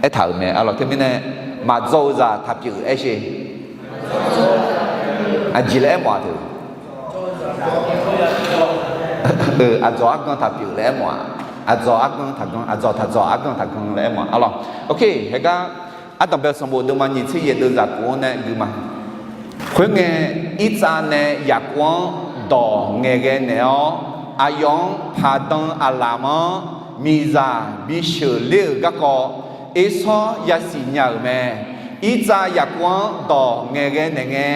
aertaq-euq mae, arlawq. Teumirnae, maqdzaw-eu zaq taq pyeuf aer sher. Aqjeq laer aermawf-a teu. Aqdzawq argan taq pyeuf laer aermawf-a. Aqdzawq argan taq gan, aqdzawq taq dzawq argan taq gan laer aermawf-a, arlawq. Ok, heugar Ardanqbae sanqbof deuvma nyiq tser yaef deuvzaq khof-anr nae gui ma. Khoerngae, Irtsav nae Yaqkov-anr dawq ngaeqghae naeq-awr, aqyawf-anr paqdan aqlaf-anr miqzaq bisheuq ler-euq garkawv, Ersawr yasiq nya-euq mae. Irtsav Yaqkov-anr dawq ngaeqghae naeq ngae,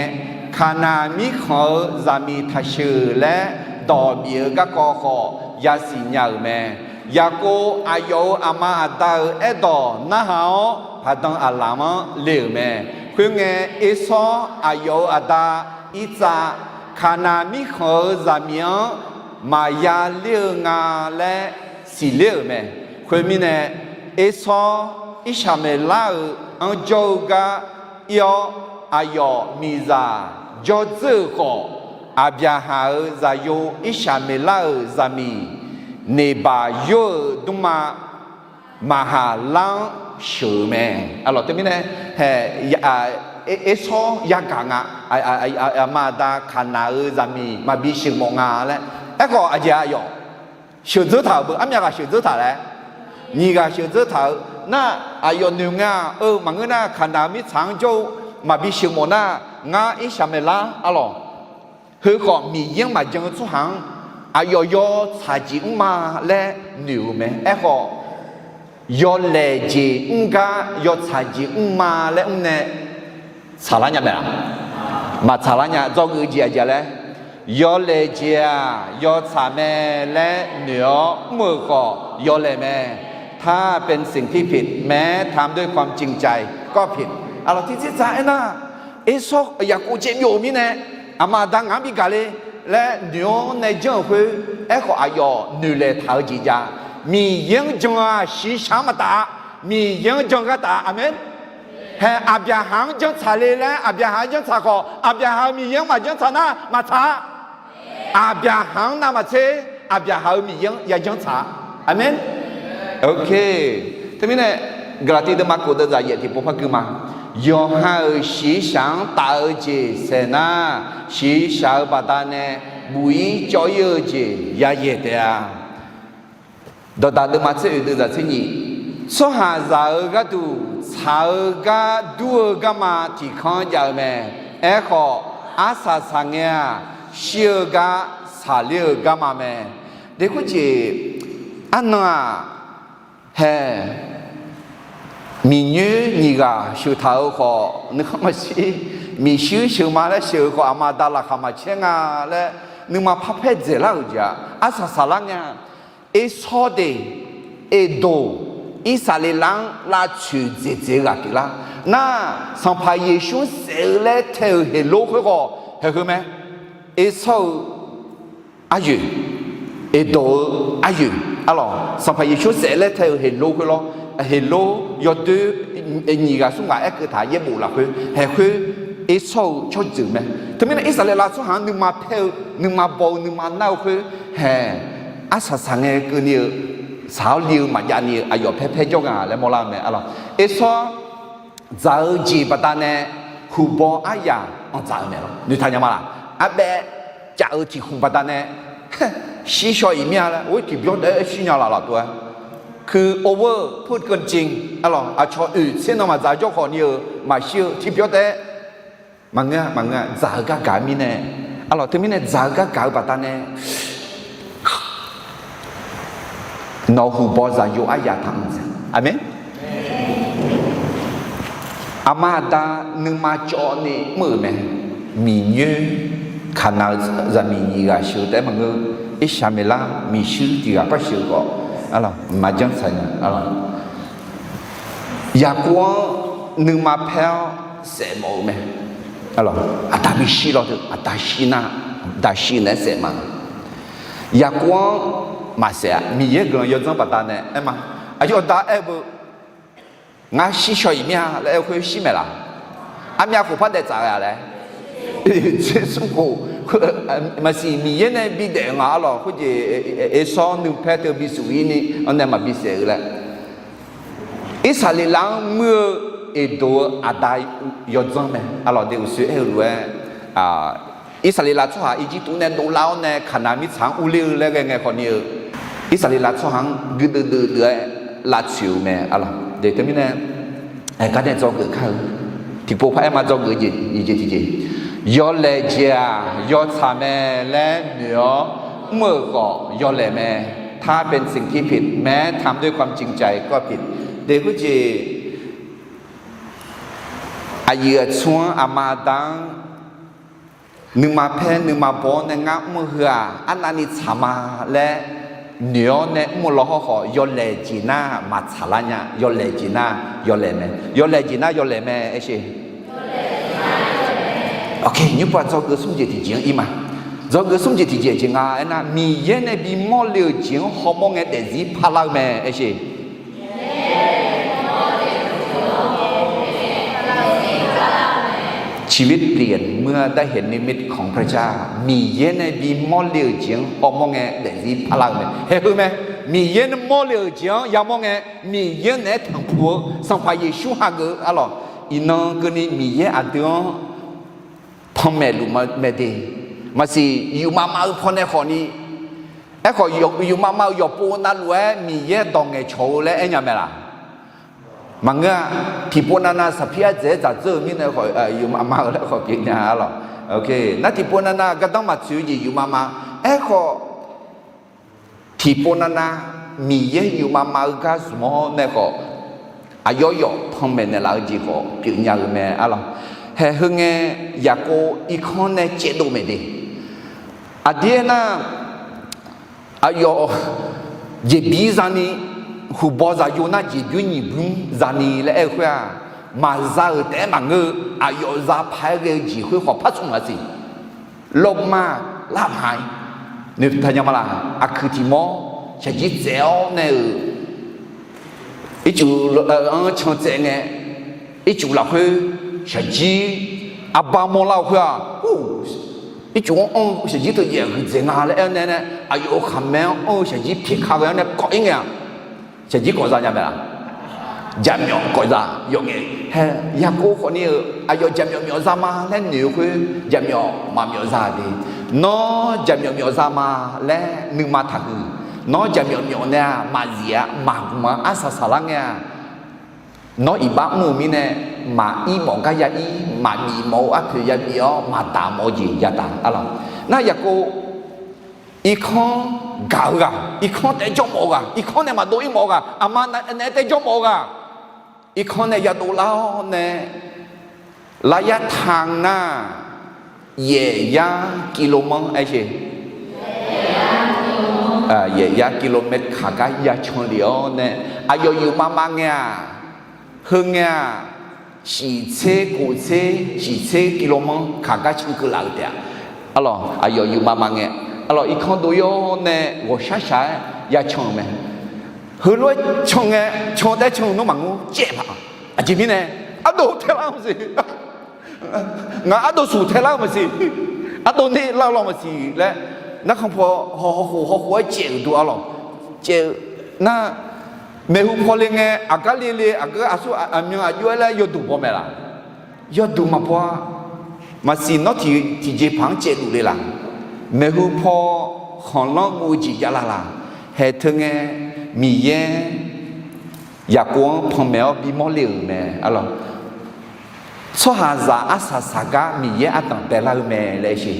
Kaqnaq mirkhanq-euq zaqmiq taqsheuq laer dawq bif-eu garkawv khawf yasiq nya-euq mae. Yaqkov aqyawf-euq aqma aqda-euq aerdawq narhaq-awr, paqdan aqlaf-anr le-euq mae. Khoerngae, Ersawr aqyawf-euq aqda Irtsav, Kaqnaq mirkhanq-euq zaqmiq-anr maqya ler-eu nga laer siqler-euq mae. Khoermirnae, Ersawr Irshaqmeqlar-euq anr jawr-eu gar ir-awr, aqyawf miqzaq jawrdzeur-euq khawf, Aqbyaqhaq-euq zaqyo Irshaqmeqlar-euq zaqmiq Neqbaq yor-euq dmrma Maqhaqlar-anr sheuq-eu mae. Arlawq, teumirnae, hae, Ersawr yagaq nga, aqma aqda Kaqnaq-euq zaqmiq maqbi sheuqmawf nga laer. Aerkhawf aqjeq aqyawf sheuqdzeur taq-euq beu, armyav ghaq sheuqdzeur taq laer, nyiq ghaq sheuqdzeur taq-eu nar, aqyawf noeq nga-eu maqngeur nar, Kaqnaq-eu mirtsaq-anr jawr-eu maqbi sheuqmawf nar, ngar Irshaqmeqlar, arlawq, heukhawf Miqyaer-anr maqjan-eu tsawrhaq-anr aqyawf yawtsaq jeq mr ma laer noeq-euq mae. Aerkhawf, yawlaeq jeq mr gar yawtsaq jeq mr ma laer mr nae tsaqlar nya mae-a? Maqtsaqlar nya. Dzawgeuf jeq aqjeq laer, yawlaeq jeq-aq yawtsaq mae laer noeq-awr mr-euq khawf yawlaeq mae. ถ้าเป็นสิ่งที่ผิด แม้ทำด้วยความจริงใจก็ผิด Arlawq, tiqjeq tsaq aernar, Ersawr Yaqkov caev byov-euq mirnae, aqma aqda ngaq-anr bi gaq le laer noeq-awr nae janr-euq khoer, aerkhawf aqyawf noeqlaeq taq-eu jeq jav. Miqyaer-anr jan-aq shiqshaq-anr maqtaf-a. Miqyaer-anr jan ghartaf-a. Aqmeq. Hae, Aqbyaqhaq-anr janr tsaq le laer Aqbyaqhaq-anr janr tsaq khawf, Aqbyaqhaq-euq Miqyaer-anr maqjanr tsaq nar maqtsaq-a. Aqbyaqhaq-anr navmaqtser, Aqbyaqhaq-euq Miqyaer-anr yajanr tsaq-a. Aqmeq. Ok. Teumirnae, Gaqlaqtiv deuvma khof deuvzaq yaef tiqpov par gui ma. Yawqha-euq shiqshaq-anr taf-eu jeq saeq nar, shiqshaq-eu baqdanae buq-ir cawv-ir-eu jeq yayaeq taef-a. Dawqdaq deuvma tser oeq deuvzaq tser nyiq, tsawrhaqzaq-euq gharduq tsaq-eu gar dur-eu garma tiqkanr jav-eu mae. Aerkhawf, arsaq saqngae-aq, shir-eu gar saqler-eu garma mae. Deqkur jeq, arnan-aq, hae, miqnyoer nyiq ghaq sheuqtaq-eu khawf nuikhanr maqshir, miqshuir sheuq ma laer sheuq-eu khawf aqma aqda laqkhaq maqcaer nga laer nuima parpaer dzaeqlar-euq jeq-aq, arsaq saqlar ngae-aq, Ersawr deuq, Eqdoq, Irsaqleqlav-anr lavtsoeq dzaeqdzaeq-eu ghaq pyeuflar. Nar, Sanqpaq Yeqsur-anr saef-eu laer tae-euq Heqlor khoerghawq haeqheu mae. Ersawr-eu aryoeq, Eqdoq-eu aryoeq, arlawq, Sanqpaq Yeqsur saef laer tae-euq Heqlor khoerlawr. Heqlor yawdoer nyiq ghaq smr ghaq aerkeuv taq yaerbof lafkhoer haeq khoer, Ersawr-eu tsawrjeuq mae. Teumirnae Irsaqleqlav tsawrhaq-anr nuima paer-eu, nuima baw-eu, nuima nar-eu khoer haeq, arsaq saq ngae keuvni-eu, saq-awr li-eu maqjav ni-eu aqyawf paer paer jawr nga laer mawrlar-eu mae arlawq. Ersawr dzaq-eu jeq baqdanae huqbaw aryaq anqdzaq-eu mae lawq. Noeqtaq nya ma laq? Arbaev caf-eu tiq khmq baqdanae shir shaw iq mir-a laer, or tiqbyawr taef-aer shir nya laf laf tov-aer. Keu over put keuvjin arlawq, aqcawq oeq tser nan maqdzaq jawr khawf ni-eu maqshir-eu tiqbyawr taef-aer maqngeur-a, maqngeur-a, dzaq-eu gargaq mirnae, arlawq, teumirnae dzaq-eu gargaq-eu baqdanae nawq-euq huqbaw zaqyo aryaq taq mq-a. Aqmeq. Aqma aqda nuima cawv ni mr-euq mae. Miqnyoer Kaqnaq-eu zaqmiq nyiq ghaq sheuq-eu taef-aer maqngeur. Irsaqmeqlar miqshuir tiq ghaq par sheuq-eu khawf, arlawq, maqjanr tsaq nya, arlawq. Yaqkov-anr nuima paer-awr saef mawf-eu mae. Aqda bishir lawr teu, aqda shir nar, aqda shir naeq-aer saef ma. Yaqkov-anr maqsaef-a. Miqyaer guiqlanq yawdzanr baqdanae aer ma. Aqyawf da aer-eu beu, ngar shir shaw iq mir-a laer aer-eu khoer shir maeq laf? Armyav khof par daef tsaf ghae-a laer. Tser smr khof, maqsiq Miqyaer nae bidaef nga arlawq. Khoerjeq Ersawr nuipaer teu bisuf-ir ni-anr nae maqbi saef-eu laer. Irsaqleqlav-anr muir-eu Eqdoq-eu aqda yawdzanr mae arlawq. De uqshoe aer-eu lof-aer, Irsaqleqlav tsawrhaq Irjirtuv nae dovlar-awr nae Kaqnaq mirtsaq-anr urler-eu laer ghae ngae khawf ni-eu, Irsaqleqlav tsawrhaq-anr guirdeuv deuv deuv-aer lavtsoeq-eu mae arlawq. De teumirnae, aergar nae dzawgeuf kar-eu, tiqpov paraer ma dzawgeuf jeq nyiq jeq tiqjeq, yawlaeq jeq-aq yawtsaq mae laer noeq-awr mr-euq khawf yawlaeq mae. ถ้าเป็นสิ่งที่ผิด แม้ทำด้วยความจริงใจก็ผิด De khoerjeq, aqyuif aqtsu-anr aqma aqda-anr nuima paer nuima baw-awr nae ngar mr-eu heu-aq arnavni tsaq ma laer noeq-awr nae mr-eu lawhawr khawf yawlaeq jeq nar maqtsaq lar nya. Yawlaeq jeq nar yawlaeq mae. Yawlaeq jeq nar yawlaeq mae aersheq. Ok, nymr pov dzawgeuf smr jeq tiqjeq-anr ir ma. Dzawgeuf smr jeq tiqjeq jeq nga aernar, Miqyaer nae bimawr le-euq jeq-anr hawmawr ngae daefzir parlar-eu mae aersheq. ชีวิตเปลี่ยนเมื่อได้เห็นนิมิตของพระเจ้า Miqyaer nae bimawr le-euq jeq-anr hawmawr ngae daefzir parlar-eu mae. Haeq heu mae. Miqyaer nae mawr le-euq jeq-anr yamawr ngae, Miqyaer naeq-aer tanqpuq-eu Sanqpaq Yeqsur hageuf-eu arlawq. Iqnan keuvni Miqyaer aqdui-anr panmaeq luf mae de. Maqsiq yufmav mav-eu pawnae khawf ni, aerkhawf yufmav mav-eu yawqpov navluf-aer Miqyaer dawq ngaeqcawq-eu laer aernya mae laq? Maqngeur-a. Tiqpov navnav saqpir ardzaeq-aer dzaqdzeur-eu mirnae khawf yufmav mav-eu laer khawf pyeufnya arlawq. Nar tiqpov navnav gardanr maqtsoeq-eu jeq yufmav mav. Aerkhawf tiqpov navnav Miqyaer yufmav mav-eu gar zmq-awr nae khawf, aqyawf yawf panmaeq naeqlaf-eu jeq khawf pyeufnya-eu mae arlawq. Haeq heu ngae, Yaqkov irkanr nae caevdov maeq de. Aqdir aernar, aqyawf jeqbir zani, huqbaw zaqyo nar jeqbymr nyiq bymr zani laer aer-eu khoer-aq, maqza-euq taef-aer maqngeur-eu, aqyawf za paq-aer ghae-eu jeq khoer khawf par smq maqsiq. Lawrma lar paq-aer noeqtaq nya ma laq? Aqkuiq tiq mawr shaqjir tsaev-awr nae-euq, ircuf-anr can tsaev ngae, ircuf lafkhoer shaqjir arbar mawrlar-eu khoer-aq, ircuf-anr anr-eu shaqjir teujaev huiqdzaeq nga laer aer-awr nae, aqyawf-euq khaqmae-anr anr-eu shaqjir pyeqka ghae-awr nae kawv-ir ngae-aq, shaqjir kawv za nya mae laq? Jaqmyawf kawv za yawf ngae. Hae, Yaqkov khawfni-euq aqyawf jaqmyawf myawf za ma laer noeq-eu khoer, jaqmyawf maqmyawf za de. Nawr jaqmyawf myawf za ma laer nuima taqhuiq. Nawr jaqmyawf myawf nae-aq maqzif-a, maqgmq-a, arsaq saqlar ngae-aq, nawr iqbax mr-eu mirnae, maqir mawf gar ya ir, maqbif mawf-eu arpoeq ya bif-awr, maqdaq mawf-eu jeq yadaq arlawq. Nar Yaqkov irkanr gaq-eu ghaq, irkanr taef jawr mawf-eu ghaq, irkanr nae maqdov ir mawf-eu ghaq, aqma naeq-aer taef jawr mawf-eu ghaq, irkanr nae yadov lar-awr nae, laryar taq nar, yaef yar กิโลเมตร aersheq, yaef yar กิโลเมตร kaq gar ya can lef-awr nae, aqyawf yufmav mav ngae-aq, heu ngae-aq, shiq tser kof tser, shiq tser กิโลเมตร kaq gar can keuv laf-eu taef-a. Arlawq, aqyawf yufmav mav ngae, arlawq, irkanr dov-ir-awr nae ghawqshaq shaq-aer ya can-euq mae. Heulof-aer can ngae, can taef-aer can-eu nawr maqngeur caev paq. Aqjeq mirnae, ardov taelar-eu maqsiq. Ngaq ardov suq taelar-eu maqsiq. Ardov ner lar-eu lawr maqsiq laer, narkhan paw hawkhof hawkhof-aer caev-euq duq arlawq. Caev-eu nar, maeqhu paw le ngae, aqgar le le, aqgeu aqsur aqmyan aqjox-aer laer yawduq baw maeq laq? Yawduq maqbaw-a. Maqsiq nawr tiq, tiqjeqpaq-anr caevluf le laq? Maeqhu paw khanqlanr guv-eu jeq javlar laq? Haeq teu ngae, Miqyaer Yaqkov-anr panmaeq-awr bimawr le-euq mae arlawq. Tsawrhaqzaq arsaq saqgar Miqyaer ardanq baelar-eu mae laer aer sher.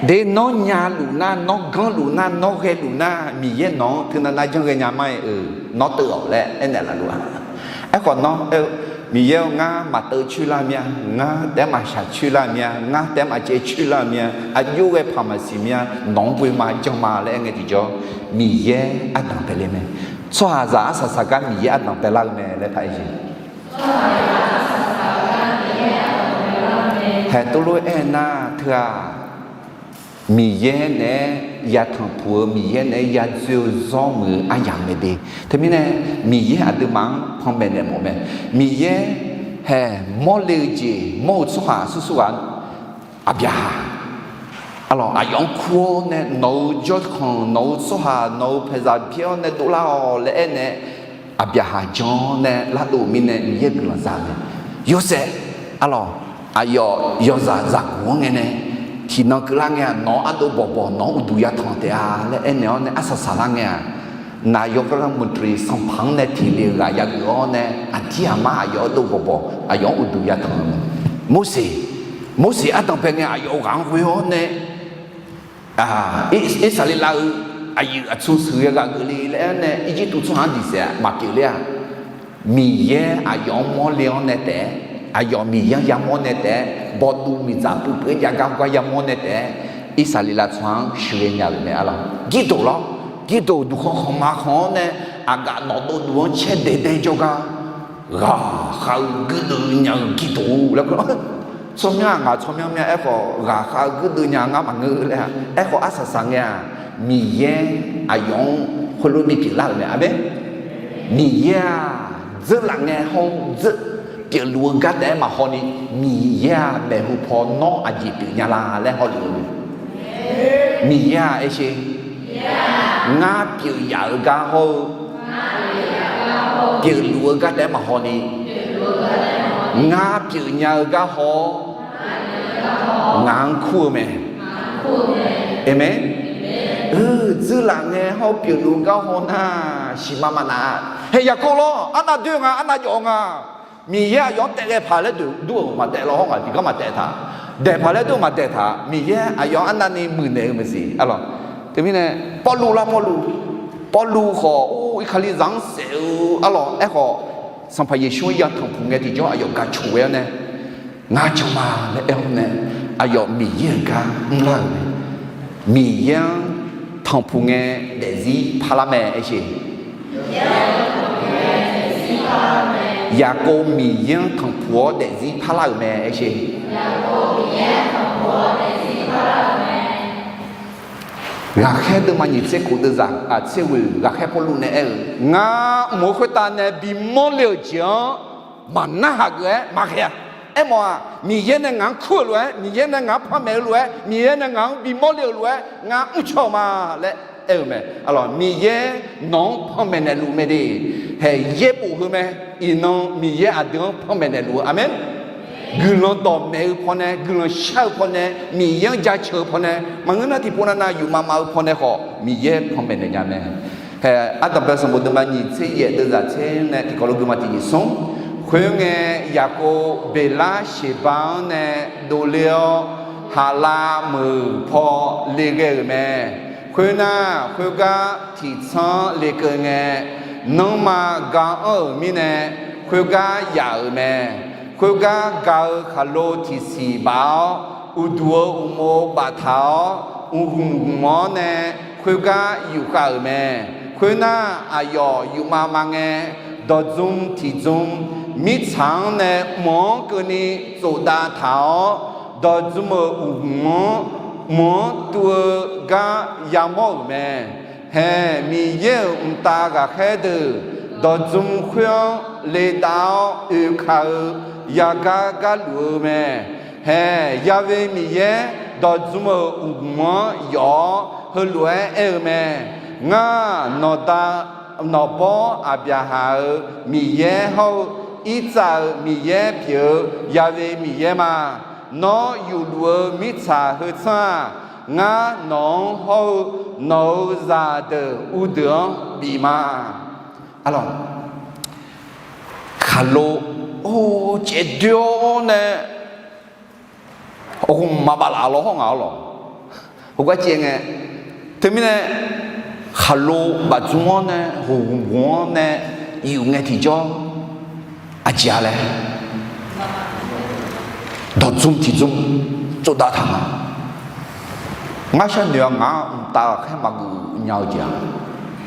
De nawr nyaluf nar, nawr ganrluf nar, nawr ghaeluf nar, Miqyaer nawq-anr teunav nav janr ghaenya mar-aer-euq nawr teuv-awq laer aernaeq laf luf-a. Aerkhawf nawr aer-eu, Miqyaer-or, ngar maqteuv coerlar mir-a, ngar taef-aer maqshaq coerlar mir-a, ngar taef-aer maqcaev coerlar mir-a, aqjox ghae paq maqsiq mir-a, nawq-anr boe ma jan ma laer aer ngae tiqjawr, Miqyaer ardanq bae le mae. Tsawrhaqzaq arsaq saqgar Miqyaer ardanq baelar-eu mae laer paraer jeq. Haeq tov lof-aer aernar teu-aq, Miqyaer naeq-aer yatanq puq-eu, Miqyaer naeq-aer yadzoer-eu zawr muiq-eu aryamq mae de. Teumirnae, Miqyaer aqduimaf-anr panmaeq naeq mawf mae. Miqyaer haeq mawrle-eu jeq mawr-eu tsawrhaq sursur ghaq, Aqbyaqhaq, arlawq, aqyawf-anr kur-awr nae nawq-euq jawrkhanq, nawq-euq tsawrhaq, nawq-euq paeqzaq byaer-awr nae dovlar-awq laer aernae, Aqbyaqhaq jan-awr nae lardov-eu mirnae Miqyaer guiqlanq za mae. Yorsaev, arlawq, aqyawf yawzaq zaqguq-anr ngae nae, tiqnan keuvlar ngae-aq, nawq-anr ardov bawqbawq, nawq-anr uqduq yatanq taef-a laer aernaeq-awr nae arsaq saqlar ngae-aq, naq yawqgar gar muiqdui sanqpaq-anr nae tiqle-eu ghaq yageuf-awr nae, aqdir aqmar aqyawf ardov bawqbawq, aqyawf-anr uqduq yatanq-eu mae. Morseq, Morseq ardanq bae ngae aqyawf ghaq-anr ghoe-awr nae, Irsaqleqlav-euq aqyuif aqtsu sheuqghae ghaq geufle laer-awr nae, Irjirtuv tsawrhaq-anr diqsaef-a maqpyeuf ler-a. Miqyaer aqyawf-anr mawrle-awr nae taef-aer, aqyawf Miqyaer-anr yamawr nae taef-aer, bawduv miqdzaq puiv puiv-aer jav gar gar yamawr nae taef-aer, Irsaqleqlav tsawrhaq-anr sheuqghae nya-euq mae arlawq. Girdof lawr, Girdof duqkhanq khanqma khanq-awr nae, aqgaf nawqdov duq-anr caer daeq daeq jawrgar, ghaqkhav-eu guirdeuv nya-eu Girdof laer kur. Tsawrmyanr-aq ngaq tsawrmyanr myanr aerkhawf, ghaqkhav-eu guirdeuv nya ngar maqngeur laer-a. Aerkhawf arsaq saq ngae-aq, Miqyaer aqyawf-anr khoerlof bipyeuf lar-euq mae. Aqmeq. Miqyaer-aq, dzeurlaf ngae hawr-eu dzeur pyeufluf-eu gar taef-aer maqhaw ni, Miqyaer-aq maeqhu paw nawr aqjeq pyeuf nya la laer hawluf-eu mae. Miqyaer-aq aer sher. Ngar pyeuf yaf-eu gar hawr-eu, pyeufluf-eu gar taef-aer maqhaw ni, ngar pyeuf nya-eu gar haw-awr, ngaq-anr kur-eu mae. Aqmeq. Dzeurlaf ngae hawr-eu pyeufluf-eu gar haw nar, siqma maqnaf-a. Hae Yaqkov lawr, arnav doer nga, arnav jawf nga. Miqyaer aqyawf-anr taef ghae paq laer deuq dur-euq maqtaef lawr hawr ngaq tiqgar maqtaef taq. Daeq paq laer dur-euq maqdaeq taq. Miqyaer aqyawf-anr arnavni muiqnaeq-eu maqsiq arlawq. Teumirnae, Pawrluv lar Pawrluv. Pawrluv khawf, or, Irkali zaq-anr saef-eu arlawq. Aerkhawf, Sanqpaq Yeqsur-anr yatanq puq ngae tiqjawr aqyawf gaq coq ghae-awr nae, ngar jan ma laer aer-awr nae, aqyawf Miqyaer-euq gar mrlar-euq mae. Miqyaer-anr tanqpuq ngae daefzir parlar mae aer sher. Yaqkov Miqyaer-anr tanqpuq-awr daefzir parlar-euq mae aer sher. Ghaqkhaer deuvma nyiq tser khof deuvzaq, aq, tser ghoeq ghaqkhaer Pawrluv nae aer-eu, ngar mq-euq khoertav nae bimawr le-euq jeq-anr maqnarhaq geuf-aer maqghae-a. Aermawf-aq, Miqyaer nae ngaq-anr kur-euq lof-aer, Miqyaer nae ngaq-anr panmaeq-eu lof-aer, Miqyaer nae ngaq-anr bimawr le-euq lof-aer, ngar mrcaw-eu ma laer aer-eu mae. Arlawq, Miqyaer nawq-anr panmaeq naeqluf mae de. Haeq yaerbof heu mae. Iqnan Miqyaer aqdui-anr panmaeq naeqluf-eu. Aqmeq. Guiqlanq dawqmaeq-eu pawnae, guiqlanq shar-eu pawnae, Miqyaer-anr jaceuq-eu pawnae, maqngeur nar tiqpov navnav yufma ma-eu pawnae khawf, Miqyaer panmaeq naeq nya mae. Haeq, ardanqbae sanqbof deuvma nyiq tser yaef deuvzaq tser nae tiqkawv lof guima tiqnyiq smr. Khoerngae, Yaqkov Beqlar Sheqba-anr nae dovler-awr, Haqlav meuq paw le ghae-euq mae. Khoernar, khoergar tiqtsanr-anr lekeuv ngae, nanrma ga anr-euq mirnae, khoergar yaf-euq mae. Khoergar ga-eu khaqlo tiqsiq baf-awr, uqduq-eu uqmov baftaq-awr, uqhmq hmq-awr nae, khoergar yufkhav-euq mae. Khoernar, aqyawf yufma ma ngae, dawqdzm tiqdzm mirtsaq-anr nae mq-anr keuvni tsofdav taq-awr, dawqdzm-euq uqhmq-anr mq-anr tuv-eu gar yamawr-euq mae. Hae, Miqyaer-euq mqtav ghaqkhaer deuq dawqdzm khoer-anr ledav-awr oekaq-eu yagar gar luf-eu mae. Hae, Ya'we Miqyaer dawqdzm-euq uqmq-anr yawf-awr heulof-aer aer-eu mae. Ngar, nawqda, nawqbawr Aqbyaqhaq-euq Miqyaer hawr-eu Irtsav-euq Miqyaer pyeuf-eu Ya'we Miqyaer ma. Nawr yufluf-eu mirtsaq heu tsanr-aq, ngar nawq-anr hawr-eu nawq-euq zaqdeuq uvdeuq-anr bif ma. Arlawq, khaqlo or caevdoer-awr nae, ghawqmya baflaf law hawr nga arlawq. Heugar caev ngae, teumirnae khaqlo bafdzmr-awr nae ghawqghof ghof-anr nae yuf ngae tiqjawr, aqjeq-a laer dawqdzm tiqdzm tsovdav taq nga. Ngar sharnoeq-a, ngaq-anr mqtav ghaqkhaer maqgeuf nya-eu jeq-aq,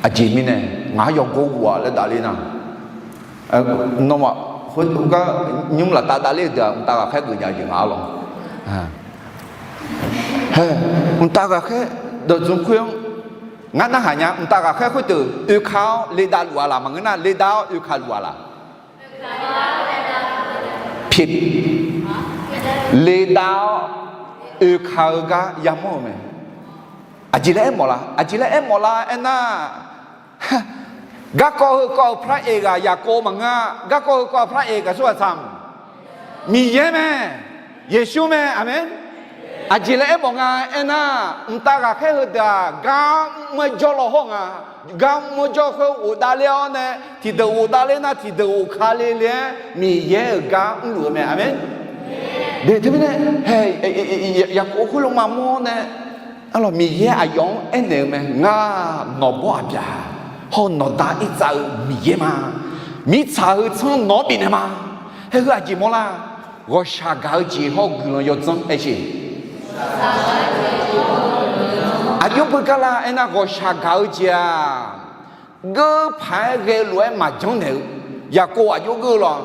aqjeq mirnae ngaq-anr yawgor ghuf-a laer davler nar, nawmaf heugar nymr laftav davler-eu deuq-aq, mqtav ghaqkhaer geuf nya-eu jeq nga arlawq. Hae, mqtav ghaqkhaer dawqdzm khoer-anr ngar narhaq nya. Mqtav ghaqkhaer khoerdeuq oekaq-awr ledav luf-a laq? Maqngeur nar, ledav-awr oekaq luf-a laq? Pi, ledav-awr oekaq-eu gar yamawr-euq mae. Aqjeq laer aermawf la? Aqjeq laer aermawf la aernar, garkawv heukawv-eu par-aeq ghaq Yaqkov maqngeur-a. Garkawv heukawv-eu par-aeq ghaq tsawrhaqzaq Miqyaer mae, Yeqsur mae. Aqmeq. Aqjeq laer aermawf nga aernar, mqtav ghaqkhaer heudeuq-aq, gar mr-aer jawr law hawr nga. Gar mr-aer jawr khoer ghofdav ler-awr nae, tiqdeuq ghofdav ler nar tiqdeuq ghofka le le-aer Miqyaer-euq gar mrluf-eu mae. Aqmeq. De teumirnae, hae, Yaqkov khoerlof maqmawr nae, arlawq, Miqyaer aqyawf-anr aernaeq-eu mae. Ngar nawqbawr Aqbyaqhaq hawr-eu nawqda Irtsav-eu Miqyaer ma. Mirtsaq heu tsanr nawq-anr bifnaeq ma. Hae, heu aqjeq mawrlar? Ghawqshaq gaq-eu jeq hawr-eu guiqlanq yawdzanr aer sheq. Aqjox beugar la aernar, ghawqshaq gaq-eu jeq-aq, geur paq-aer ghae-eu lof-aer maqjanr naeq-eu. Yaqkov aqjox geur-eu lawq,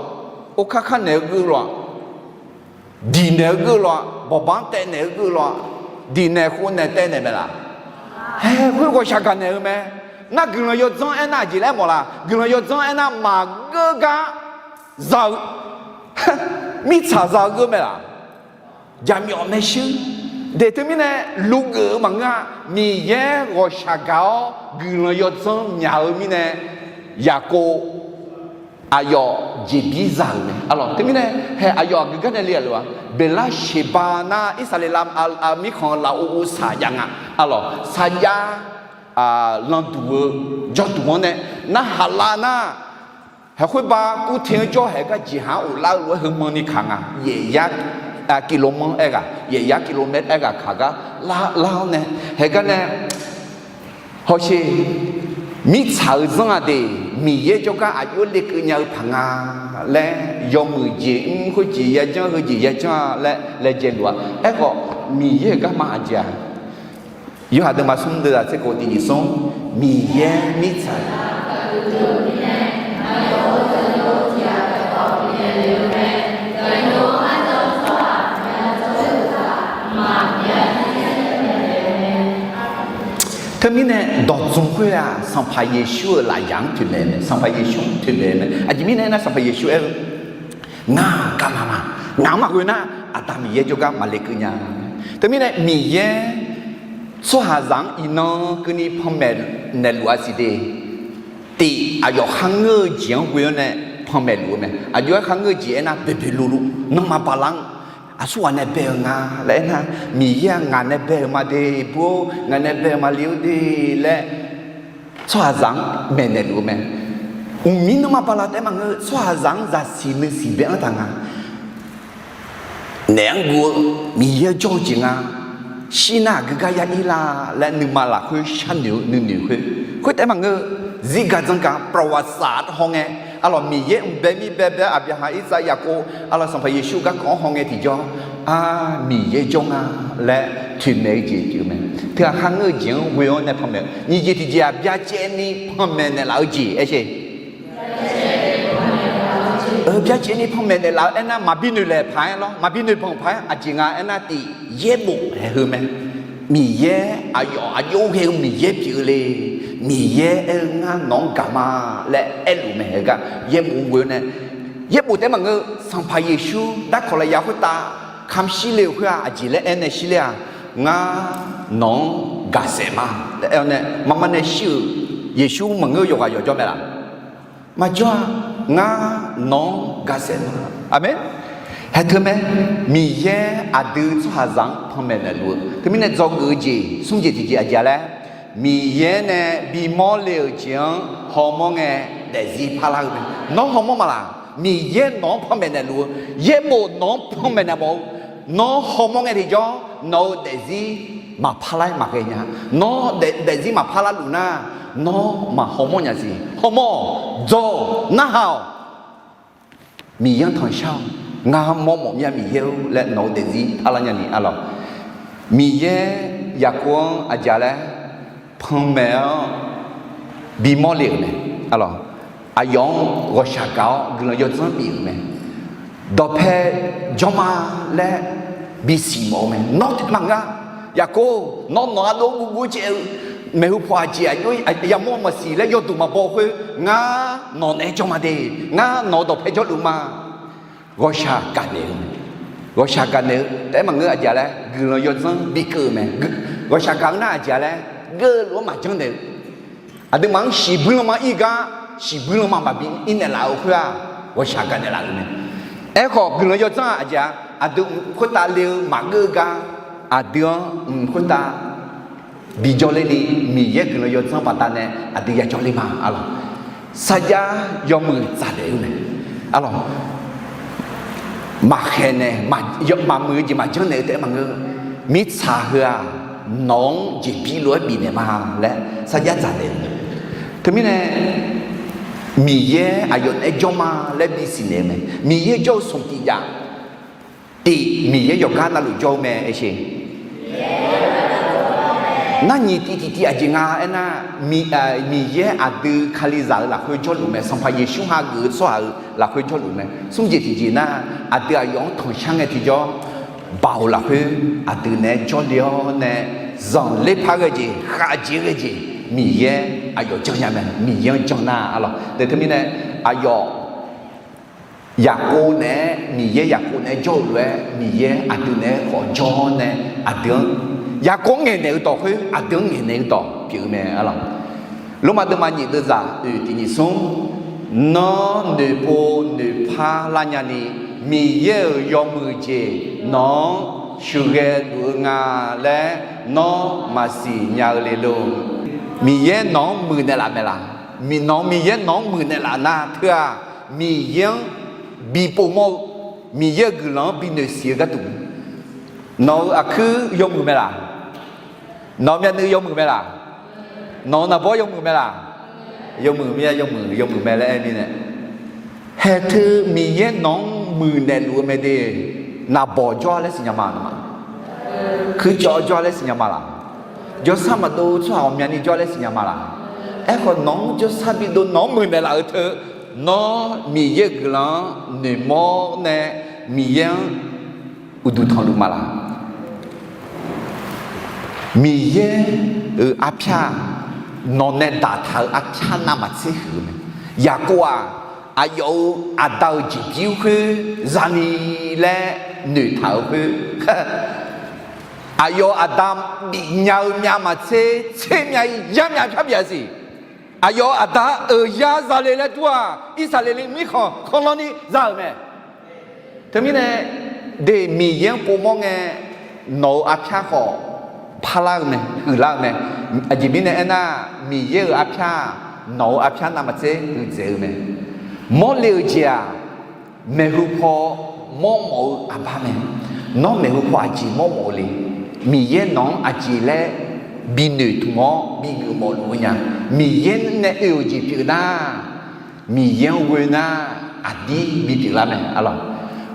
orkar kar naeq-eu geur-eu lawq, diq naeq-eu geur-eu lawq, bawqbanq taev naeq-eu geur-eu lawq, diq naeq khov naeq taev naeq mae laf? Hae, khoer ghawqshaq gaq naeq-eu mae. Nar guiqlanq yawdzanr aernar aqjeq laer mawf la? Guiqlanq yawdzanr aernar maqgeur gar za-eu mirtsaq za-eu geur mae laf? Jaqmyawf maershuir. De teumirnae, luvgeuf-eu maqngeur-a. Miqyaer ghawqshaq gaq-awr guiqlanq yawdzanr myaq-eu mirnae, Yaqkov aqyawf jeqbir za-euq mae. Arlawq, teumirnae, hae, aqyawf aqgeu gar nae le-a lof-a? Beqlar Sheqbav nar Irsaqleqlav mirkhanq lafov ov saqjav nga. Arlawq, saqjav landuq-eu jawrduq-anr nae narhaq lav nar, haeq khoerbav kurte-anr jawr haeq gar jeqhaq-anr ghoflar-eu lof-aer heumanni kaq nga. Yaefyar kilov manr aer ghaq, yaefyar kilov maer aer ghaq kaq gar lar-awr nae, haeq gar nae hawsher, mirtsaq-euq zanr-aq de, Miqyaer jawrgar aqjox-aer lekeuv nya-eu paq nga laer, yawmuiq jeq mr khoerjeq yajanr heujeq yajanr-a laer laejae luf-a. Aerkhawf, Miqyaer-euq garma aqjeq-aq, Yorhaq deuvma smr deuvzaq tser kof tiq nyiq smr, Miqyaer mirtsaq Teumirnae dawqdzmq khoer-aq, Sanqpaq Yeqsur-euq lafyaq-anr toeqmaeq mae, Sanqpaq Yeqsur-anr toeqmaeq mae. Aqjeq mirnae aernar, Sanqpaq Yeqsur aer-eu, ngar-euq garma ma, ngaq-anr maqghoe nar, Aqda Miqyaer jawrgar maqle keuv nya. Teumirnae Miqyaer tsawrhaqzaq-anr iqnan keuvni panmaeq naeqluf-a siq de. Tiq, aqyawf kharngeur-eu jeq-anr ghoe-awr nae panmaeq luf-eu mae. Aqjox-aer kharngeur-eu jeq aernar, boeqboeq luvluv nanrma bala-anr aqsurghaq nae bae-eu nga laer aernar, Miqyaer-aq ngaq nae bae-euq ma de, bur-or, ngaq nae bae-euq maqle-or de laer tsawrhaqzaq-anr maeqnaeq luf-eu mae. Uqmir nanrma bala taef-aer maqngeur, tsawrhaqzaq-anr zaqsiq nuisiq bae-anr taq nga. Naef-anr guv-eu Miqyaer-anr jawr-eu jeq nga. Shir nar aqgeu gar ya ir la laer nuima lafkhoer sharnoeq-eu nuinoeq khoer. Khoertaef maqngeur, zirgaq dzanqgaq ประวัติศาสตร์ hawngae, arlawq Miqyaer mq bae mir bae bae-aer Aqbyaqhaq, Irsaq, Yaqkov, arlawq Sanqpaq Yeqsur garkawv-anr hawngae tiqjawr, ar, Miqyaer jawr nga laer toeqmaeq-eu jeq pyeuf-eu mae. Teughaq kharngeur-eu jeq-anr ghoe-awr nae panmaeq-eu, nyiq jeq tiqjeq-aq byacaevni panmaeq naeqlaf-eu jeq aer sher. Byacaevni panmaeq naeqlaf-eu aernar, maqbi noeqlaeq paq-aer lawr, maqbi noeqbanq paq-aer aqjeq nga aernar, tiq yaerbof haeq heu mae. Miqyaer aqyawf aqjox ghae-eu Miqyaer pyeuf-eu le. Miqyaer aer-eu ngar nawq-anr gaq ma laer aerluf mae. Heugar yaerbof ghoe-awr nae, yaerbof taef-aer maqngeur, Sanqpaq Yeqsur darkawq lafyaq khoertav kamq shir le-euq khoer-aq, aqjeq laer aer nae shir ler-aq, ngar nawq-anr gaqsaef ma laer aer-awr nae, maqma nae shir-euq Yeqsur maqngeur yawqghaq yawqjawr mae laf? Maqjawr-a. Ngar nawq-anr gaqsaef ma. Aqmeq. Haeq teu mae, Miqyaer aqdui tsawrhaqzaq-anr panmaeq naeqluf-eu teumirnae dzawgeuf-eu jeq smr jeq tiqjeq aqjeq-a laer, Miqyaer nae bimawr le-euq jeq-anr hawmawr ngae daefzir parlar-eu mae. Nawr hawmawr ma laq? Miqyaer nawq-anr panmaeq naeqluf-eu, yaerbof nawq-anr panmaeq naeq mawf-eu, nawr hawmawr ngae tiqjawr nawq-euq daefzir maqparlar-aer maqghae nya. Nawr daefzir maqparlar luf nar, nawr maq hawmawr nya siq. Hawmawr-awq, dzawr-awq, narhaq-awq. Miqyaer-anr tanqshar-awq. Ngar mawrmawf myav Miqyaer-or laer nawq-euq daefzir parlar nyani arlawq. Miqyaer Yaqkov-anr aqjeq laer panmaeq-awr bimawr le-euq mae arlawq. Aqyawf-anr ghawqshaq gaq-awr guiqlanq yawdzanr bif-euq mae. Dawqpae jawr ma laer bisiq mawf-eu mae. Nawr taef maqngeur-a. Yaqkov, nawr nawq-anr dov guvguv caev-eu maeqhu paw aqjeq aqjox yamawr maqsiq laer yawduq maqbaw khoer, ngar nawq naeq-aer jawr ma de. Ngar nawq-euq dawqpae jawrluf ma. Ghawqshaq gaqnaeq-eu, ghawqshaq gaqnaeq-eu taef-aer maqngeur aqjeq laer guiqlanq yawdzanr bikeuv-eu mae. Ghawqshaq gaq-eu nar aqjeq laer geurluf-anr maqjanr naeq-eu, aqduimaf-anr shiqbuir lanma ir gar, shiqbuir lanma maqbi ir naeqlaf-eu khoer-aq, ghawqshaq gaqnaeq laf-euq mae. Aerkhawf guiqlanq yawdzanr-aq aqjeq-a, aqdui mq khoertav le-eu maqgeur-eu gar, aqdui-anr mq khoertav bijawr ler ni, Miqyaer guiqlanq yawdzanr baqdanae aqdui yajawr ler ma arlawq. Sarjax yawmuiq dzaqnaeq-eu mae arlawq. Maqkhaeq nae, maqmuiq-eu jeq maqjanr naeq-eu taef-aer maqngeur. Mirtsaq heu-aq, nawq-anr jeqbir lof-aer bifnaeq ma laer sarjax dzaqnaeq-eu mae. Teumirnae Miqyaer aqyawf naeq-aer jawr ma laer bisiq naeq-eu mae. Miqyaer jawr-eu smq tiq jav tif Miqyaer yawqgar navluf jawr-eu mae aersheq. Nar nyiq tiv tiqtiv aqjeq nga aernar, Miqyaer aqdui Kalizaq-euq lafkhoer jawrluf mae. Sanqpaq Yeqsur hageuf-eu tsawrhaq-euq lafkhoer jawrluf mae. Smr jeq tiqjeq nar, aqdui aqyawf-anr tanqshar ngae tiqjawr, Baoq lafkhoer aqdui naeq-aer jawrle-awr nae, zanqler par ghae jeq, khavjeq ghae jeq, Miqyaer aqyawf janrnya mae. Miqyaer-anr jan nar arlawq. Teumirnae aqyawf Yaqkov naeq-aer, Miqyaer Yaqkov naeq-aer jawr-euq lof-aer, Miqyaer aqdui naeq-aer khawf jawr-awr nae, aqdui-anr, Yaqkov-anr ngaeqnaeq-eu dawq khoer aqdui-anr ngaeqnaeq-eu dawq pyeuf-eu mae arlawq. Lormav deuvma nyiq deuvzaq oeq tiq nyiq smr, Nawr noeqpov noeqpar lar nyani, Miqyaer-euq yawmuiq jeq nawq-anr sheuqghae luf-eu nga laer nawr maqsiq nya-eu le lor. Miqyaer nawq-anr muiqnaeq laf mae laq? Nawq-anr Miqyaer nawq-anr muiqnaeq laf nar teu-aq, Miqyaer-anr bi povmawr-eu, Miqyaer-euq guiqlanq-anr bi noeqsiq-eu gharduq, nawq-euq aqkuir yawmuiq mae laq? Nawq-euq myavnuiv yawmuiq mae laq? Nawq-euq naqbawr yawmuiq mae laq? Yawmuiq mir-a, yawmuiq, yawmuiq mae laer aer mirnae, haeqteu Miqyaer nawq-anr muiqnaeq luf-eu mae de. Naqbawq jawr-a laer siqnya ma, nawmaf? Kuircawv jawr-a laer siqnya ma laq? Jawrsar maqdov tsawrhaq ghawqmyani jawr-a laer siqnya ma laq? Aerkhawf nawq-anr jawrsar bidov nawq-anr muiqnaeq laf-eu teu, nawr Miqyaer-euq guiqlanq-anr noeqmawr nae Miqyaer-anr uqduq tanqluf ma laq? Miqyaer-euq arpyar-aq, nawq nae daqtaq-euq arpyar navmaqtser huiq-eu mae. Yaqkov-aq, aqyawf-euq aqda-euq jeqbir khoer zani laer noeqtaq-euq khoer, aqyawf-euq aqda bifnya-eu myavmaqtser tser myav-ir yar myav pyar bif-a siq. Aqyawf-euq aqda-anr euq yar zale laer dur-aq, Irsaqleqli mirkhanq kanlanni za-euq mae. Teumirnae, de Miqyaer-anr povmawr ngae, nawq-euq arpyar khawf parlar-eu mae, huiqlar-eu mae. Aqjeq mirnae aernar, Miqyaer-euq arpyar-aq, nawq-euq arpyar navmaqtser huiqdzaeq-eu mae. Mawrle-eu jeq-aq, maeqhu paw mawrmawf-eu aqbar mae. Nawr maeqhu paw aqjeq mawrmawf-eu le? Miqyaer nawq-anr aqjeq laer binoeq tmq-awr bigeuf mawfluf-eu nya? Miqyaer nae oe-euq jeq pyeuf nar, Miqyaer-anr ghoe nar, aqdir bipyeuf lar mae arlawq.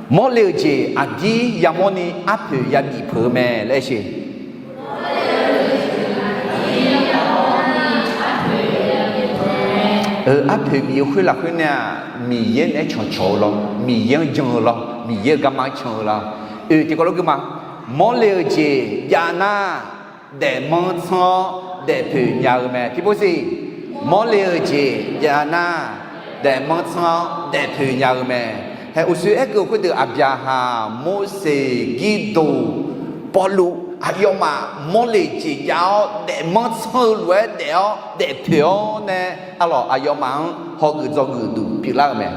Mawrle-euq jeq aqdir yamawrni arpoeq yabif peuq-eu mae laer aer sheq. Arpoeq bif-eu khoer lafkhoer nae-aq, Miqyaer naeq-aer cawqcawq-eu lawr, Miqyaer-anr jan-eu lawr, Miqyaer-euq garma-anr can-eu lawr. Oe tiqkawv lof gui ma. Mawrle-euq jeq jav nar, daefmanr tsanr-awr daefpoeq nya-eu mae. Tiqpov siq, mawrle-eu jeq jav nar, daefmanr tsanr-awr daefpoeq nya-eu mae. Hae uqshoe aerkeuv khoerdeuq Aqbyaqhaq, Morseq, Girdoq, Pawrluv aqyawfmaf mawrle jeq jav-awr daefmanr tsanr-eu lof-aer daef-awr daefpoeq-awr nae, arlawq aqyawfmaf-anr hawgeuf dzawgeuf duq pyeuflar-eu mae.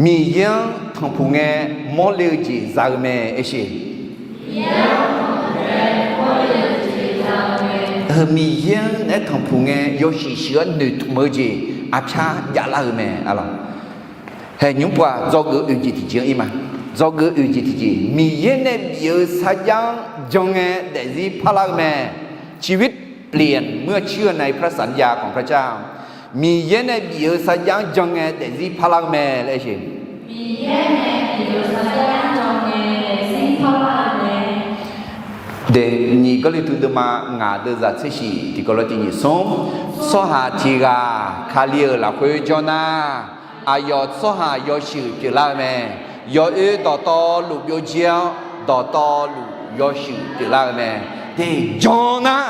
Miqyaer-anr tanqpuq ngae mawrle-eu jeq za-eu mae. Aersheq, Miqyaer-anr naeq-aer tanqpuq ngae yawshuif shuif-awr noeqtmq-eu jeq arpyar javlar-eu mae, arlawq. Hae nymr pov-aq, dzawgeuf oeq jeq tiqjeq-anr ir ma. Dzawgeuf oeq jeq tiqjeq, Miqyaer nae bif-eu sarjax-anr jan ngae daefzir parlar-eu mae. ชีวิตเปลี่ยนเมื่อเชื่อในพระสัญญาของพระเจ้า Miqyaer nae bif-eu sarjax-anr jan ngae daefzir parlar-eu mae laer aersheq. Miqyaer nae bif-eu sarjax-anr jan ngae daefzir parlar-eu mae. Dae nyiq Gawrliqtu deuvma ngaq deuvzaq tser shiq tiqkawv lof tiq nyiq smr, tsawrhaq tiq ghaq Kali-euq lafkhoer jawr nar, aqyawf tsawrhaq yawshuif pyeuflar-eu mae. Yawoer dawqtawvluf byovjir-awr, dawqtawvluf yawshuif pyeuflar-eu mae. Dae jan nar,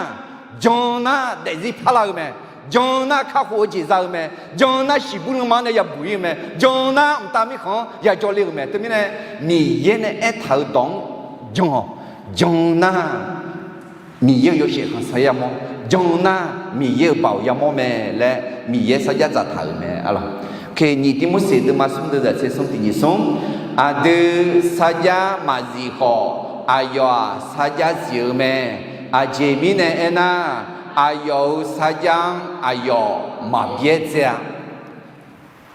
jan nar daefzir parlar-eu mae. Jan nar kakhof-eu jeq za-eu mae. Jan nar shiqbuir lanma-anr nae yabuq ir-eu mae. Jan nar mqtav mirkhanq-anr yajawr ler-eu mae. Teumirnae Miqyaer nae aertaq-eu dawq-anr jan-awq. Jan nar Miqyaer-euq yawshaef khanqsaer yamawr, jan nar Miqyaer-euq baoq yamawr mae laer Miqyaer sarjax dzaqtaq-euq mae, arlawq. Oke, nyiq Tivmorseq deuvma smr deuvzaq tser smr tiq nyiq smr, aqdui sarjax maqzif khawf, aqyawf-aq sarjax zif-eu mae. Aqjeq mirnae aernar, aqyawf-euq sarjax-anr aqyawf maqbyaer dzae-a.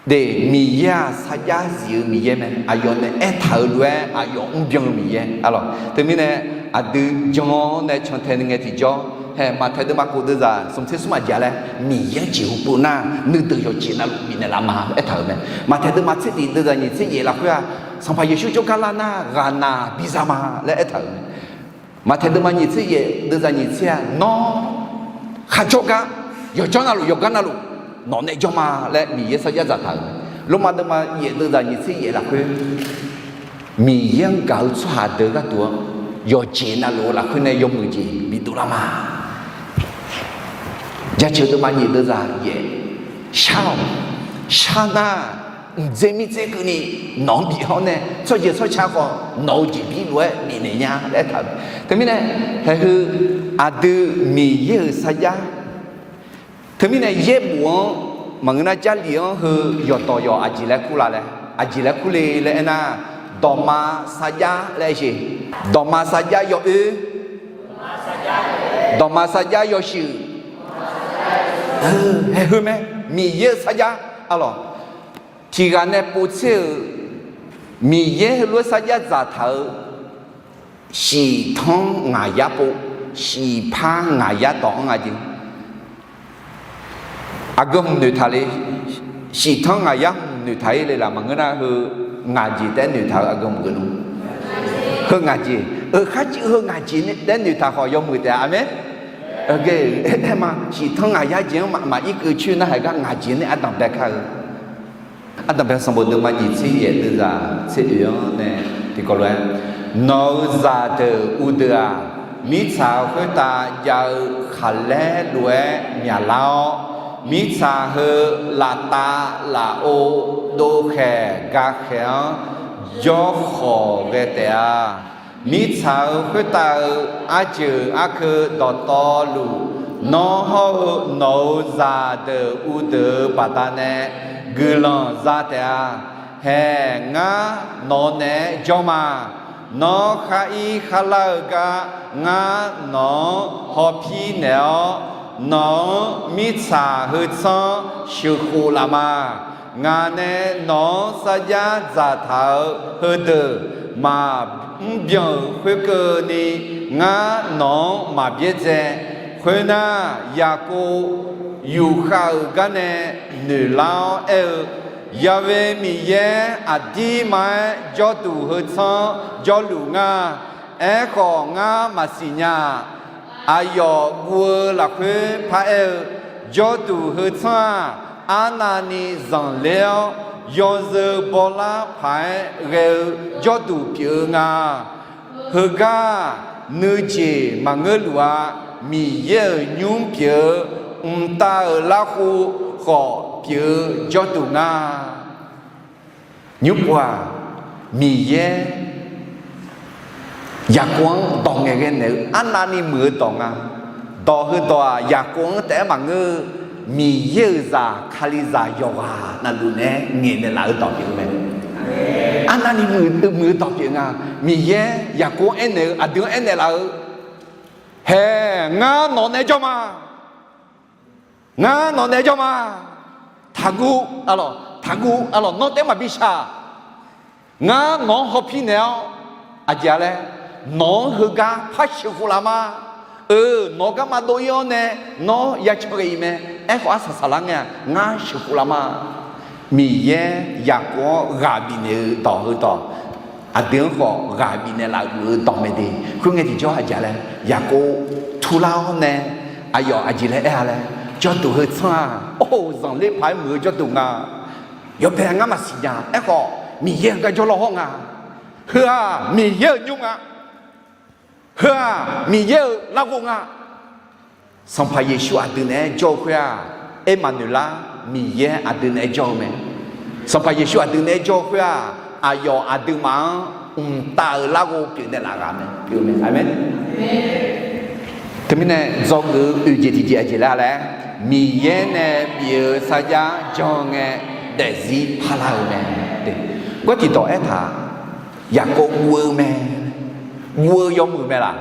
Dae Miqyaer-aq sarjax zif-eu Miqyaer mae. Aqyawf nae aertaq-euq lof-aer aqyawf mrbyan-eu Miqyaer, arlawq. Teumirnae aqdui jan-awr nae cantae ngae tiqjawr, hae Maqtaeq deuvma kof deuvzaq smq tser smr aqjeq laer, Miqyaer-anr jeqhu pov nar nuideuq yawqjeq navluf bifnaeq laf ma aertaq-euq mae. Maqtaeq deuvma tser tiq deuvzaq nyiq tser yaef lafkhoer-aq, Sanqpaq Yeqsur jawrgar lar nar ghaqnaq biza ma laer aertaq-euq mae. Maqtaeq deuvma nyiq tser yaef deuvzaq nyiq tser-aq, nawr kharjawr gar, yawqjawr navluf yawqgar navluf nawq nae jawr ma laer Miqyaer sarjax dzaqtaq-euq mae. Lormav deuvma yaef deuvzaq nyiq tser yaef lafkhoer, Miqyaer-anr gaq-eu tsawrhaq deuq gharduq-anr yawqjeq navluf-eu lafkhoer nae yawmuiq jeq bidov lar ma. Jaceuq deuvma nyiq deuvzaq yaef, shar-awq, shar nar, mqdzer mirdzer keuvni nawq-anr bif-awr nae tsawrjeuq tsawrca khawf nawq-eu jeqbir lof-aer bifnaeq nya laer aertaq-euq. Teumirnae, haeq heu aqdui Miqyaer-euq sarjax, teumirnae yaerbof-anr maqngeur nar, Jarlif-anr heu yawqdawq yawq aqjeq laer kur la laer, aqjeq laer kur le laer aernar, dawqma sarjax laer aersheq. Dawqma sarjax yawoer, dawqma sarjax yawshuif, haeq heu mae, Miqyaer-euq sarjax, arlawq. Tiq ghaq nae povtser-euq Miqyaer heulof-aer sarjax dzaqtaq-eu shiqtanr ngaqyar pov, shiqpar ngaqyar dawq-anr nga jeq. Aqgeu hmq noeqtaq le, shiqtanr ngaqyar hmq noeqtaq-ir le laf maqngeur nar, heu ngaq jeq taef-aer noeqtaq-eu aqgeu hmq geuf nmr. Heu ngaq jeq, euq kharciv heu ngaq jeq taef-aer noeqtaq khawf yawmuiq taef-a. Aqmeq. Aer ma, shiqtanr ngaqyar jeq-anr maqmaf irkeuv coer narhaq gar ngaq jeq nae ardanq bae kar-eu. Ardanq bae sanqbof deuvma nyiq tser yaef deuvzaq tser oeq-anr nae tiqkawv lof-aer, nawq-euq zaqdeuq uvdeuq-aq, mirtsaq khoertav jav-eu khaqlaer lof-aer myaqlar-awr, mirtsaq heu laftav lafov dovkhaeq gakhaeq-anr jawrkhawq ghae taef-a. Mirtsaq-euq khoertav-euq arjeuq arkeu dawqtawvluf, nawr hawr-eu nawq-euq zaqdeuq uvdeuq-euq baqdanae guiqlanq za taef-a. Haeq, ngar nawq naeq-aer jawr ma. Nawr khar ir khar lar-eu gar ngar nawq-anr hawpir naeq-awr, nawq-anr mirtsaq heu tsanr sheuqkhof laf ma. Ngaq nae nawq-anr sarjax dzaqtaq-euq heudeuq maqmr byan-euq khoerkeuvni, ngar nawq-anr maqbyaer dzae. Khoernar, Yaqkov yufkhav-euq gar nae noeqlar-awr aer-eu, Ya'we Miqyaer aqdirma-aer jawrduq heu tsanr jawrluf ngar. Aerkhawf, ngar maqsiq nya-aq, aqyawf guv-eu lafkhoer paraer-eu, jawrduq heu tsanr-aq, arnavni zanqler-awr, yawzeu bawlar paq-aer ghae-eu jawrduq pyeuf-eu nga. Heugar-aq, Nuijeq maqngeur luf-a. Miqyaer-euq nymr pyeuf-eu, mqtav-euq larkhof khawf pyeuf-eu jawrduq nga. Nymr pov-aq, Miqyaer Yaqkov-anr dawq ngaeqghae naeq-eu arnavni muiq-eu dawq nga. Dawq heudawq-aq, Yaqkov-anr taef-aer maqngeur-eu, Miqyaer-euq zaq Kalizaq yawqghaq navluf naeq-aer ngaeqnaeq laf-eu dawq pyeuf-eu mae. Arnavni muiq-eu dawq pyeuf nga. Miqyaer Yaqkov-anr aernaeq-eu aqdui-anr aernaeq laf-eu, Haeq, ngar nawq naeq-aer jawr ma. Ngar nawq naeq-aer jawr ma. Taqguv, arlawq, taqguv, arlawq, nawr taef-aer maqbi shaq. Ngar nawq-anr hawpir naeq-awr, aqjeq-a laer, nawq-anr heugar par sheuqkhof laf ma. Eu, nawq-eu garma dov-ir-awr nae, nawr ya can ghae-iq mae. Aerkhawf, arsaq saqlar ngae-aq, ngar sheuqkhof laf ma. Miqyaer Yaqkov-anr ghaq bifnaeq-eu dawq heudawq, aqdui-anr khawf ghaq bifnaeq laf-eu dawq mae de. Khoerngae tiqjawr aqjeq-a laer, Yaqkov turlar-awr nae, aqyawf aqjeq laer aer-a laer, jawrduq heu tsanr-aq, or, zanqler paq-aer muiq-eu jawrduq nga. Yawbae ngar maqsiq nya. Aerkhawf, Miqyaer-euq gar jawrlawr hawr nga. Heu-aq, Miqyaer-euq nymr nga. Heu-aq, Miqyaer-euq larghov nga. Sanqpaq Yeqsur aqdui naeq-aer jawr-eu khoer-aq, Ermaqnoeqlar, Miqyaer aqdui naeq-aer jawr-eu mae. Sanqpaq Yeqsur aqdui naeq-aer jawr-eu khoer-aq, aqyawf aqduimaf-anr mqtav-euq larghov pyeufnaeq laf ghaq mae, pyeuf-eu mae. Aqmeq. Teumirnae dzawgeuf-eu oeq jeq tiqjeq aqjeq laer laer, Miqyaer nae bif-eu sarjax jan ngae daefzir parlar-eu mae. Gawr tiqdawq aertaq, Yaqkov guv-eu mae. Guv-eu yawmuiq mae laq?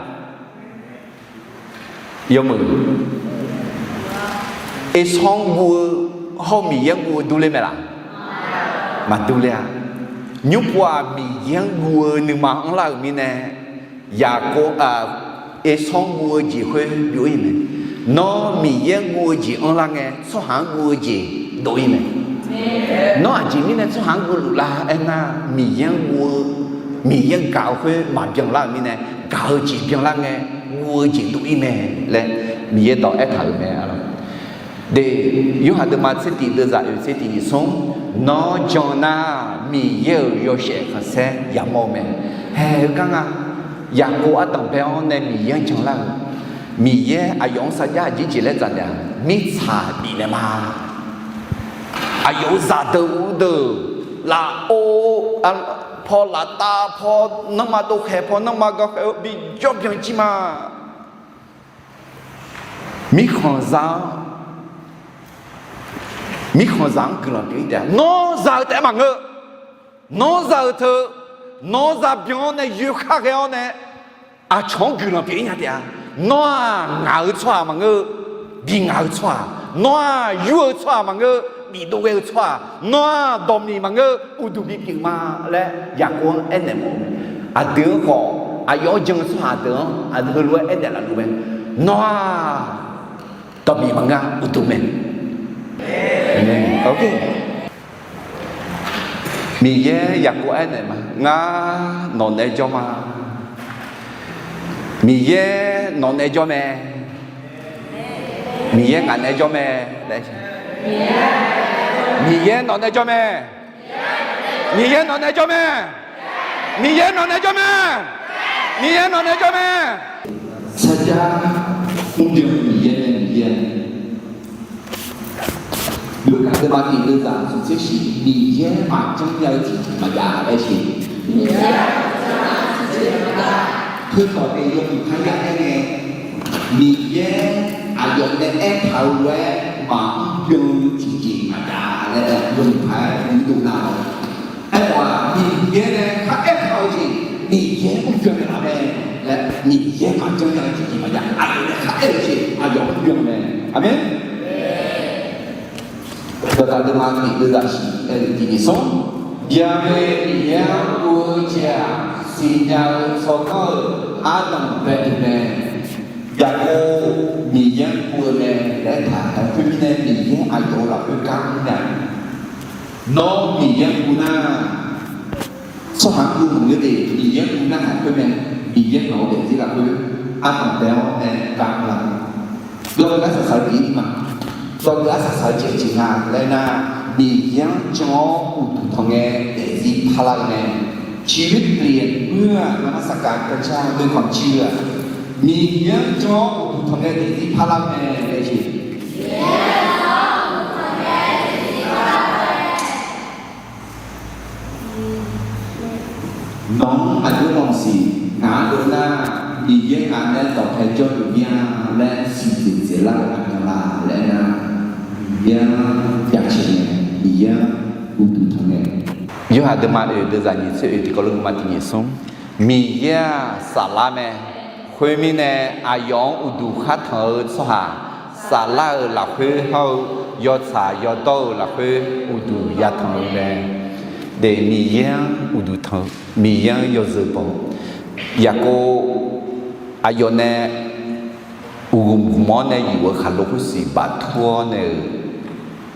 Yawmuiq. Ersanr guv-eu hawr-eu Miqyaer-anr guv-eu durler mae laq? Maqdur ler-a. Nymr pov-aq, Miqyaer-anr guv-eu nuima anrlar-euq mirnae, Yaqkov, Ersanr guv-eu jeq khoer byov-ir mae. Nawr Miqyaer-anr guv-eu jeq anrlar ngae, tsawrhaq-anr guv-eu jeq dov-ir mae. Nawr aqjeq mirnae tsawrhaq-anr guv luf lar aernar, Miqyaer-anr guv-eu, Miqyaer-anr gaq-eu khoer maqbyan lar-euq mirnae, gaq-eu jeq byanlar ngae, guv-eu jeq dov-ir mae laer Miqyaer dawq aertaq-euq mae. De, Yorhaq deuvma tser tiq deuvzaq oeq tser tiq nyiq smr, Nawr jan nar, Miqyaer-euq yawshaef khanqsaer yamawr-eu mae. Haeq, heugar nga. Yaqkov ardanq bae-awr nae Miqyaer-anr janlar-euq, Miqyaer aqyawf-anr sarjax aqjeq jeq laer dzaq naeq-aq, mirtsaq bifnaeq ma. Aqyawf-euq zaqdeuq uvdeuq, lafov paw, laftav paw, nanrma dovkhaeq paw, nanrma gawkhaeq-eu bijawr byan jir ma. Mirkhanqzaq-anr, mirkhanqzaq-anr guiqlanq pyeuf-ir taef-a. Nawr za-eu taef-aer maqngeur. Nawr za-eu teu, nawr za byan-awr nae yoeqkar ghae-awr nae, aqcawq-anr guiqlanq pyeuf-ir nya taef-a. Nawr-aq ngaq-eu tsawrhaq maqngeur, bi ngaq-eu tsawrhaq. Nawr-aq yur-eu tsawrhaq maqngeur, bidov ghae-eu tsawrhaq. Nawr-aq dawqmiq maqngeur, uqduq bipyeuf ma laer Yaqkov-anr aernaeq mawf-eu mae. Aqdui-anr khawf, aqyawf-anr jan-eu tsawrhaq deuq-anr aqdui heulof-aer aernaeq laf luf mae. Nawr-aq dawqmiq maqngeur, uqduq mae. Miqyaer Yaqkov aernaeq ma, Ngar nawq naeq-aer jawr ma. Miqyaer nawq naeq-aer jawr mae. Miqyaer ngaq naeq-aer jawr mae. Miqyaer nawq naeq-aer jawr mae. Miqyaer nawq naeq-aer jawr mae. Miqyaer nawq naeq-aer jawr mae. Miqyaer nawq naeq-aer jawr mae. Sarjax mrbyan Miqyaer nae Miqyaer Luqkaq deuvma tiq deuvzaq smqtser shif, Miqyaer maqjanr nya-eu tiqjeq maqjav laer siq. Teukhawf nae yawmuiq par yar aer ngae, Miqyaer aqyawf nae aertaq-eu lof-aer maqmr byan-eu tiqjeq maqjav laer yawmuiq par-aer nuidov nar-awq. Aerkhawf-aq, Miqyaer nae khar aertaq-eu jeq Miqyaer mr byan naeqlaf mae laer, Miqyaer maqjanr nya-eu tiqjeq maqjav, aqyawf nae khar aer-eu jeq aqyawf mr byan mae. Aqmeq. Dawqdaq deuvma tiq deuvzaq shif, aer-eu tiq nyiq smr, Jaqmyaq Miqyaer-anr guv-eu jeq-aq, siqnya-eu tsawrganr-euq ardanq bae-euq mae. Yaqkov Miqyaer-anr guv-eu mae laer aertaq-aer khoermirnae, Miqyaer aqyawf-euq lafkhoer gar mr nya. Nawr Miqyaer-anr guv nar, tsawrhaq-anr guv maqngeur de. Miqyaer-anr guv narhaq khoer mae. Miqyaer nawq-eu daefzir lafkhoer ardanq bae-awr nae gar mr la. Dawqdaq arsaq saq-eu jeq-ir ma. Dawqdaq arsaq saq-eu jeq-eu jeq nga laer nar, Miqyaer-anr jan-awr uqduq tanq ngae daefzir parlar-eu mae. ชีวิตเปลี่ยนเมื่อ นมัสการพระเจ้าด้วยความเชื่อ Miqyaer-anr jan-awr uqduq tanq ngae daefzir parlar mae laer jeq. Nawq-anr aqjox maqsiq, ngaq-anr dov nar, Miqyaer ngaq nae dawqpae jawrluf mir-a laer siqdzeq dzaeqlar-euq aqnan la laer aernar, Miqyaer-anr pyav caev ngae, Miqyaer-anr uqduq tanq ngae. Yorhaq deuvma oeq deuvzaq nyiq tser oeq tiqkawv lof nuima tiq nyiq smr. Miqyaer-aq saflar mae. Khoermirnae, aqyawf-anr uqduq khar tanq-eu tsawrhaq, saflar-euq lafkhoer hawr-eu yawtsaq yawdawr-euq lafkhoer uqduq yatanq-eu mae. De, Miqyaer-anr uqduq tanq-eu, Miqyaer-anr yawzeu baw. Yaqkov aqyawf nae uqghmq ghmq-awr nae yuf-eu khaqlo khoersiq baftur-awr nae-euq,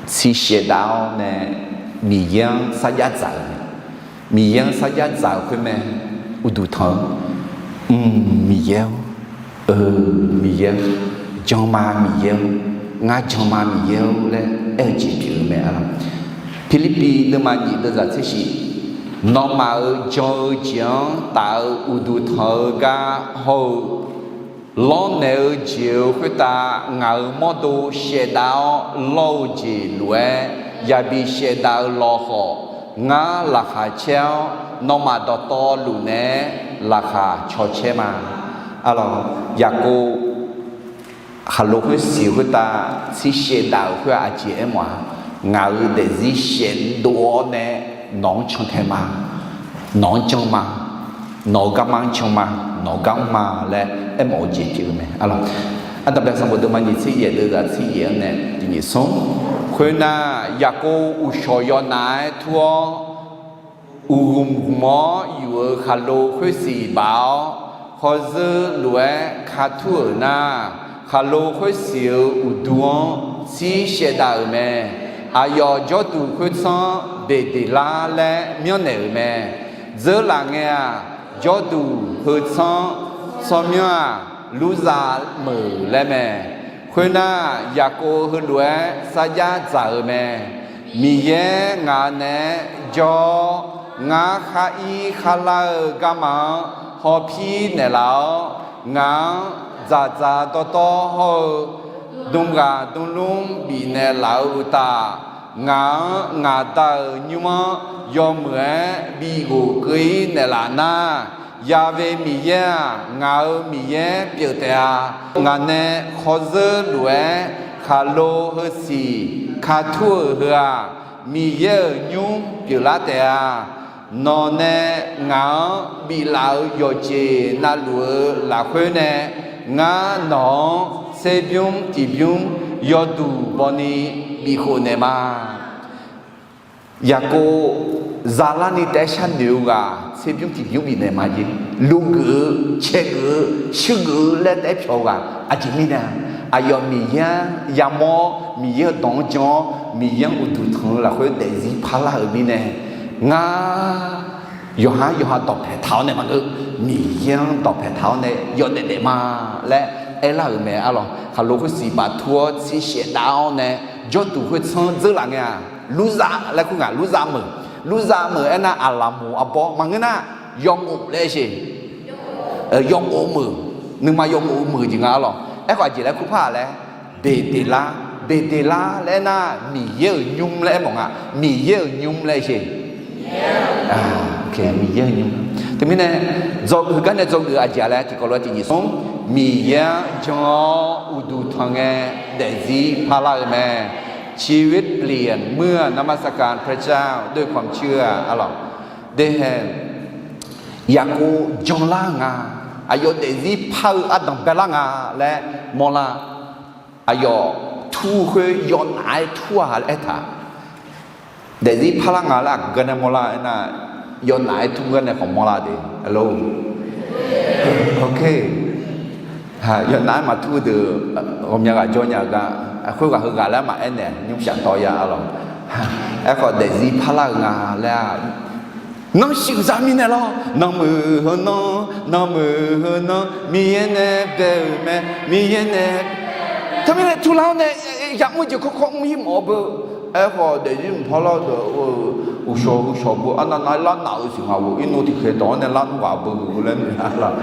tsiqshaev dav-awr nae Miqyaer-anr sarjax dzaq-euq mae. Miqyaer-anr sarjax dzaq-euq khoer mae. Uqduq tanq-eu, Mq, Miqyaer-or, eu, Miqyaer-or, jan ma Miqyaer-or, ngar jan ma Miqyaer-or laer aer-eu jeq pyeuf-eu mae. Pirlirpiv deuvma nyiq deuvzaq tser shif, nawmaf-euq jan-eu jeq-anr taf-eu uqduq tanq-eu gar hawr-eu lawrnaeq-eu jeq-euq khoertav ngaq-euq mawrdo shaevdav-awr lawr-eu jeq lof-aer yabi shaevdav-eu lawkhawf, ngar laqkhaq caer-awr nawmaf dawqtawvluf naeq-aer laqkhaq caw caer ma. Arlawq, Yaqkov khaqlo khoersiq khoertav tsiqshaev dav-euq khoer-aq aqjeq aermawf-a, ngaq-euq daefzir shaevdov-awr nae nawq-anr cantae ma, nawq-anr jan ma, nawq-euq garma-anr jan ma, nawq-euq gar mr ma laer aermawf-eu jeq pyeuf-eu mae. Arlawq, Ardanqbae sanqbof deuvma nyiq tser yaef deuvzaq tser yaef-anr nae tiq nyiq smr. Khoernar, Yaqkov uqshawq yawnaf-aer tur-awr, uqghmq ghmq-awr yuf-eu khaqlo khoersiq baf-awr, khawrzeur lof-aer ka tur-euq nar, khaqlo khoersiq-euq uqdu-anr tsir shaevdav-euq mae. Aqyawf jawrduq khoertsanr-anr Beqdeqlar laer myanrnaeq-euq mae. Dzeurlaf ngae-aq, jawrduq heu tsanr-anr tsawrmyanr-aq, Lurzav meuq laer mae. Khoernar, Yaqkov heulof-aer sarjax dzaq-euq mae. Miqyaer ngaq naeq-aer jawr-awr, ngar khar ir khar lar-eu garma-anr hawpir naeqlaf-awr, ngaq-anr dzaqdzaq dawrdawr hawr-eu dmghaq dmlmr bifnaeq laf-eu uqtaf, ngaq-anr ngaq Da-euq nymr-anr yawmuiq-aer bighof keuv-ir naeqlaf nar, Yaqve Miqyaer-aq, ngaq-euq Miqyaer pyeuf taef-a. Ngaq nae khawrzeur lof-aer khaqlo heusiq ka tur-euq heu-aq, Miqyaer-euq nymr pyeuflar taef-a. Nawq nae ngaq-anr biflaf-euq yawqjeq navluf-eu lafkhoer nae, ngar nawq-anr tserbymr tiqbymr yawduq bawni bifkhof naeqma. Yaqkov zalarni taef-aer sharnoeq-eu ghaq tserbymr tiqbymr bifnaeq ma jeq. Lugeuf-eu, caegeuf-eu, shuirgeuf-eu laer taef-aer pyawq-eu ghaq aqjeq mirnae-a. Aqyawf Miqyaer-anr yamawr-awr, Miqyaer-euq dawq-anr jan-awr, Miqyaer-anr uqduq tanq-eu lafkhoer daefzir parlar-euq mirnae, ngar yawqha-anr yawqha dawqpae taq-awr nae maqngeur, Miqyaer-anr dawqpae taq-awr nae yawdaef daef ma laer aerlar-euq mae. Arlawq, khaqlo khoersiq baftur-awr tsir shaevdav-awr nae jawrduq khoertsanr dzeurlaf ngae-aq, Lurzav laer kur ngaq, Lurzav meuq. Lurzav meuq aernar, aqlaf moq arbawr maqngeur nar, yawmov laer sheq. Yawmov meuq, nuima yawmov-eu meuq jeq nga arlawq. Aerkhawf aqjeq laer kur par-aq laer, Beqdeqlar, Beqdeqlar laer aernar, Miqyaer-euq nymr laer aermawf nga. Miqyaer-euq nymr laer sheq. Miqyaer-euq nymr. Teumirnae, dzawgeuf gar nae dzawgeuf aqjeq-a laer tiqkawv lof-aer tiqnyiq smr, Miqyaer-anr jan-awr uqduq tanq ngae daefzir parlar-eu mae. ชีวิตเปลี่ยนเมื่อนมัสการพระเจ้าด้วยความเชื่อ arlawq. Dehae, Yaqkov janlar nga, aqyawf daefzir par-eu ardanq baelar nga laer mawrlar. Aqyawf tur khoer yawnaf-aer tur-a laer aertaq. Daefzir parlar nga laer aqgeu gar nae mawrlar aernar, yawnaf-aer tur gar nae khawf mawrlar de. Hello. Ok. Yawnaf-aer maqtur deuq ghawqmya ghaq jawr nya-eu gar, khoerghaq heughaq laer maqaer naeq nymr shaf tawv ya arlawq. Aerkhawf daefzir parlar-eu nga laer-aq, nanrshuif zaq mirnae lawr, nanrmuiq heu nanr, nanrmuiq heu nanr, Miqyaer nae bae-euq mae, Miqyaer nae. Teumirnae turlar-awr nae yamr-eu jeq kawrkawr mr-ir mawf-eu beu. Aerkhawf daefzir mq pawrlar-eu deuq-eu Uqshawq uqshawq beu arnav nav lar naf-eu siq ngaq-or, irnov tiqkhaeq dawq-anr nae lar nmr ghaq beu-eu laer noeq-a laq.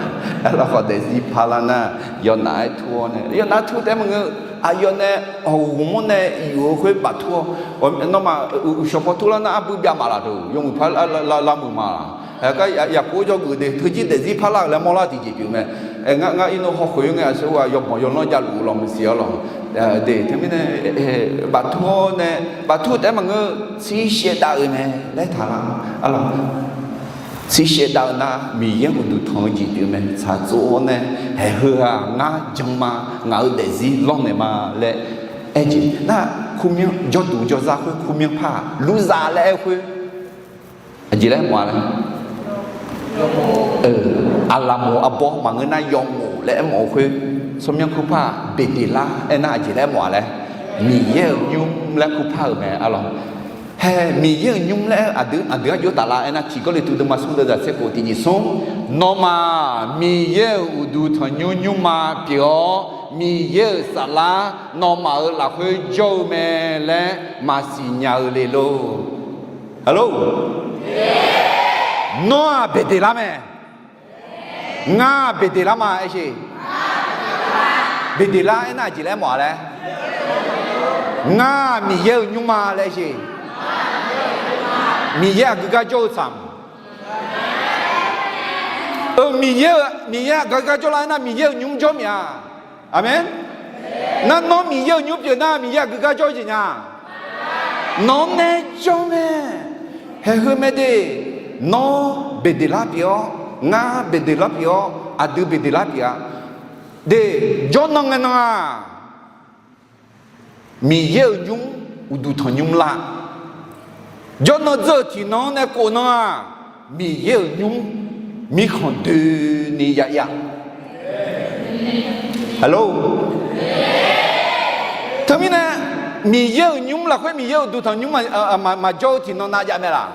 Aerlafkhawf daefzir parlar nar, yawnaf-aer tur-awr nae, yawnaf-aer tur taef-aer maqngeur. Aqyawf nae awq ghawqmawr nae yuf-eu khoer baftur-awr, nawmaf uqshawq paw turlar nar arbui byav maf laq deuq yawmuiq par lar muiq ma laq. Aergar Yaqkov-anr jawrgeuf de, teujir daefzir parlar-euq laer mawrlar tiqjeq pyeuf mae. Ngar, ngar irnov hawkhoeq-aer ngae aqsur ghaq yawbanq yawlanr javluf-eu lawq maqsiq-awr lawq. De teumirnae baftur-awr nae, baftur taef-aer maqngeur, tsir shaev dav-eu mae laer taqlar. Arlawq, tsir shaev dav-eu nar Miqyaer-anr uqduq tanq-eu jeq pyeuf mae. Tsaqtsov-awr nae, haeq heu-aq ngar jan ma, ngaq-euq daefzir lawrnaeq ma laer aer jeq nar, khoermyanr jawrduq jawrzar khoer khoermyanr par-aq, luzaq laer aer-eu khoer aqjeq laer mawf-a laer, aqlaqmoq arbawr maqngeur nar yawmof laer aermawf-eu khoer, tsawrmyanr kurpar-aq Beqdeqlar aernar aqjeq laer mawf-a laer, Miqyaer-euq nymr laer kurpar-euq mae. Arlawq, hae Miqyaer-euq nymr laer aer-eu aqdui, aqdui-anr jov taflar aernar, Tiq Gawrliqtu deuvma smr deuvzaq tser khof tiq nyiq smr, nawmaf Miqyaer-euq uqduq tanqnymr nymrma pyeuf-awr, Miqyaer-euq saflar nawmaf-euq lafkhoer jawr-eu mae laer maqsiq nya-eu le lor. Alo, nawr-aq Beqdeqlar mae. Ngar Beqdeqlar ma aer sheq. Beqdeqlar aernar aqjeq laer mawf-a laer, ngar Miqyaer-euq nymr ma laer aer sheq. Miqyaer aqgeu gar jawr-eu tsaq-euq, Miqyaer-euq, Miqyaer aqgeu gar jawrlar aernar Miqyaer-euq nymr jawr mia. Aqmeq. Nar nawr Miqyaer-euq nymr pyeuf nar Miqyaer aqgeu gar jawr-eu jeq nya. Nawq-anr nae jawr mae. Haeq heu mae de. Nawr Beqdeqlar pyeuf-awr, ngar Beqdeqlar pyeuf-awr, aqdui Beqdeqlar pyeuf-a. De, jawrnan ngae nan-aq, Miqyaer-euq nymr uqduq tanqnymr lar. Jawrnan dzeur-euq tiqnan-anr nae khof nan-aq, Miqyaer-euq nymr mirkhanq doeni ya ir-a. Alo, teumirnae Miqyaer-euq nymr lafkhoer Miqyaer uqduq tanqnymr maqjawr-eu tiqnan nav jav mae laq?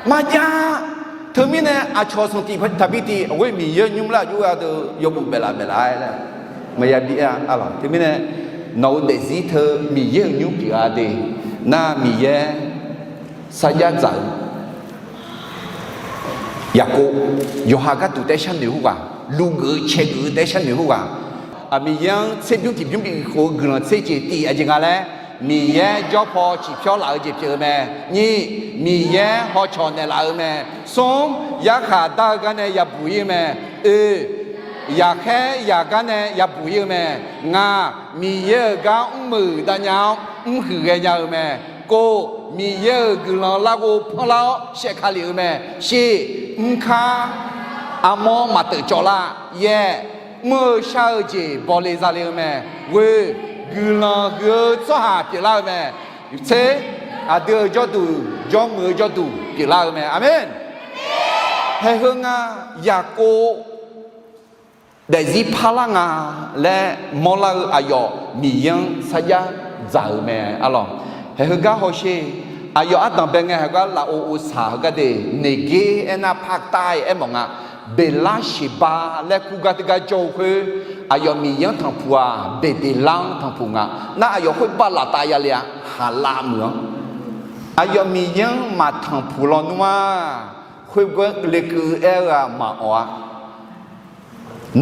Maqjav. Teumirnae aqcawq sanqtiq taqbi tiq aqghoer Miqyaer-euq nymr laer aqjox-aer deuq yawbuf baeflaf baeflaf-aer laer maqya bi-a. Arlawq, teumirnae nawq-eu daefzir teu Miqyaer-euq nymr pyeuf-a de. Nar Miqyaer sarjax dzaq-eu Yaqkov, yawqha gharduq taef-aer sharnoeq khoerghaq, luvgeuf-eu caegeuf-eu taef-aer sharnoeq khoerghaq, Miqyaer-anr tserbymr tiqbymr bif khof-eu guiqlanq tser jeq tiq aqjeq nga laer, Miqyaer jawr paw ciqpyawr laf-eu jeq pyeuf-eu mae. Nyiq, Miqyaer hawcawq naeqlaf-eu mae. Smr, yarkhaq dar-eu gar nae yabuq ir-eu mae. Oe, yaqkhaer yaqgar nae yabuq ir-eu mae. Ngaq, Miqyaer-euq gar mrmuiq dav nya-awr mrhuiq ghaenya-eu mae. Kov, Miqyaer-euq guiqlanq larghov panlar-awr shaevkale-eu mae. Shir, mrkar armawr maqteuf cawvlar. Yaer, mr-eu shar-eu jeq bawle zale-eu mae. Ghoe, guiqlanq huiq-eu tsawrhaq pyeuflar-eu mae. Tser, aqdui-euq jawrduq, jawrmuiq-eu jawrduq pyeuflar-eu mae. Aqmeq. Haeq heu nga, Yaqkov daefzir parlar nga laer mawrlar-eu aqyawf Miqyaer-anr sarjax dzaq-euq mae. Arlawq, haeq heugar hawsher. Aqyawf ardanq bae ngae heugar lafov ov saq heugar de, Neqger aernar Paqtav aermawf nga. Beqlar Sheqbav laer kur gar teugar jawr-eu khoer, aqyawf Miqyaer-anr tanqpuq-aq, Beqdeqlar-anr tanqpuq nga. Nar aqyawf khoerbav laftav yale-a, Haqlav meuq-anr. Aqyawf Miqyaer-anr maqtanqpuq lawnmr-a, khoergar lekeuv aer-eu-aq maqawq-a.